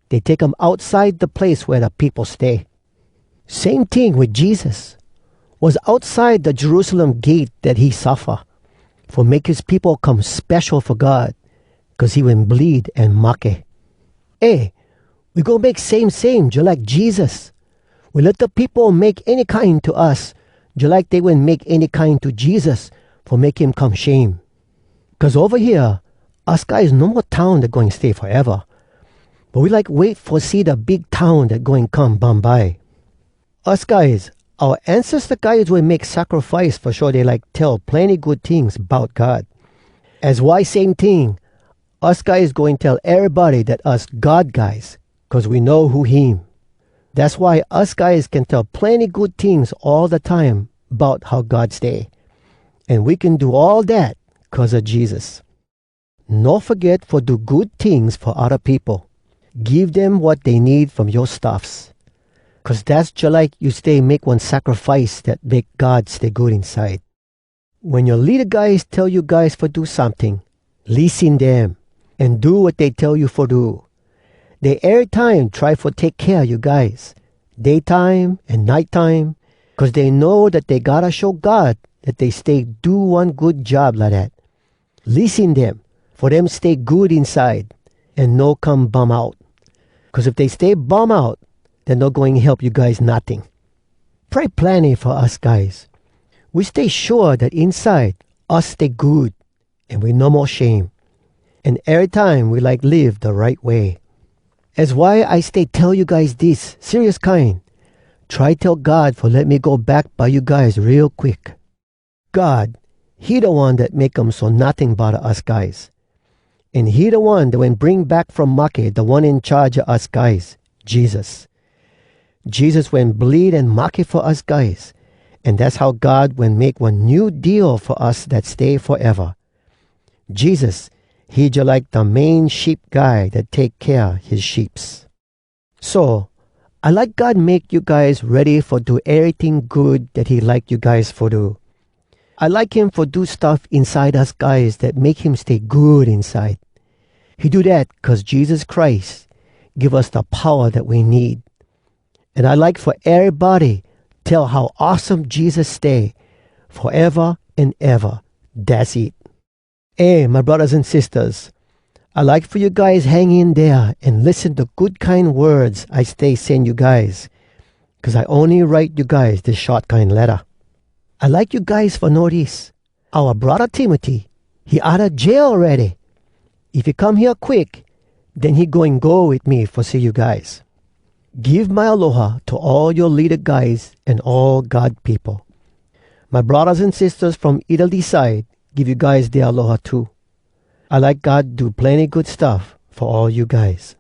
Dey take um outside da place wea da peopo stay. Same ting wit Jesus. Was outside da Jerusalem gate dat he suffa, fo make his peopo come spesho fo God, cuz he wen bleed an mahke. Eh, we go make same same jalike Jesus. We let da peopo make any kine to us, jalike dey wen make any kine to Jesus, fo make him come shame. Cuz ova hea, us guys no mo town dat goin stay foeva, but we like wait fo see da big town dat goin come bumbye. Us guys, oua ancesta guys wen make sacrifice fo show dey like tell plenny good tings bout God. Az why same ting, us guys goin tell erybody dat us God guys, cuz we know who him. Dass why us guys can tell plenny good tings all da time bout how God stay. An we can do all dat cuz a Jesus. No foget fo do good tings fo odda peopo. Give dem wat dey need from yoa stuffs. Cuz dass jalike you stay make one sacrifice dat make God stay good inside. Wen yoa leada guys tell you guys fo do someting, lissen dem, an do wat dey tell you fo do. Dey erytime try fo take kea you guys, day time an nite time, cuz dey know dat dey gotta show God dat dey stay do one good job lidat. Lissen dem, fo dem stay good inside, an no come bum out. Cuz if dey stay bum out, dat no goin help you guys notting. Pray plenny fo us guys. We stay shua dat inside, us stay good, an we no mo shame. An erytime we like live da right way. Az why I stay tell you guys dis serious kine. Try tell God fo let me go back by you guys real quick. God, he da one dat make um so notting bodda us guys. An he da one dat wen bring back from mahke da One In Charge a us guys, Jesus. Jesus wen bleed an mahke fo us guys, An dass how God wen make one new deal fo us dat stay foeva. Jesus, he jalike da main sheep guy dat take kea his sheeps. So, I like God make you guys ready fo do eryting good dat he like you guys fo do. I like him fo do stuff inside us guys dat make him stay good inside. He do dat cuz Jesus Christ give us da powa dat we need. An I like fo erybody tell how awesome Jesus stay, foeva an eva. Dass it. Eh, my braddahs an sistahs, I like fo you guys hang in dea an lissen da good kine words I stay sen you guys, cuz I ony write you guys dis short kine letta. I like you guys fo know dis: oua braddah Timoty, he outa jail awready. If he come hea quick, den he goin go wit me fo see you guys. Give my aloha to all yoa leada guys an all God peopo. My braddahs an sistahs from Italy side give you guys dea aloha too. I like God do plenny good stuff fo all you guys.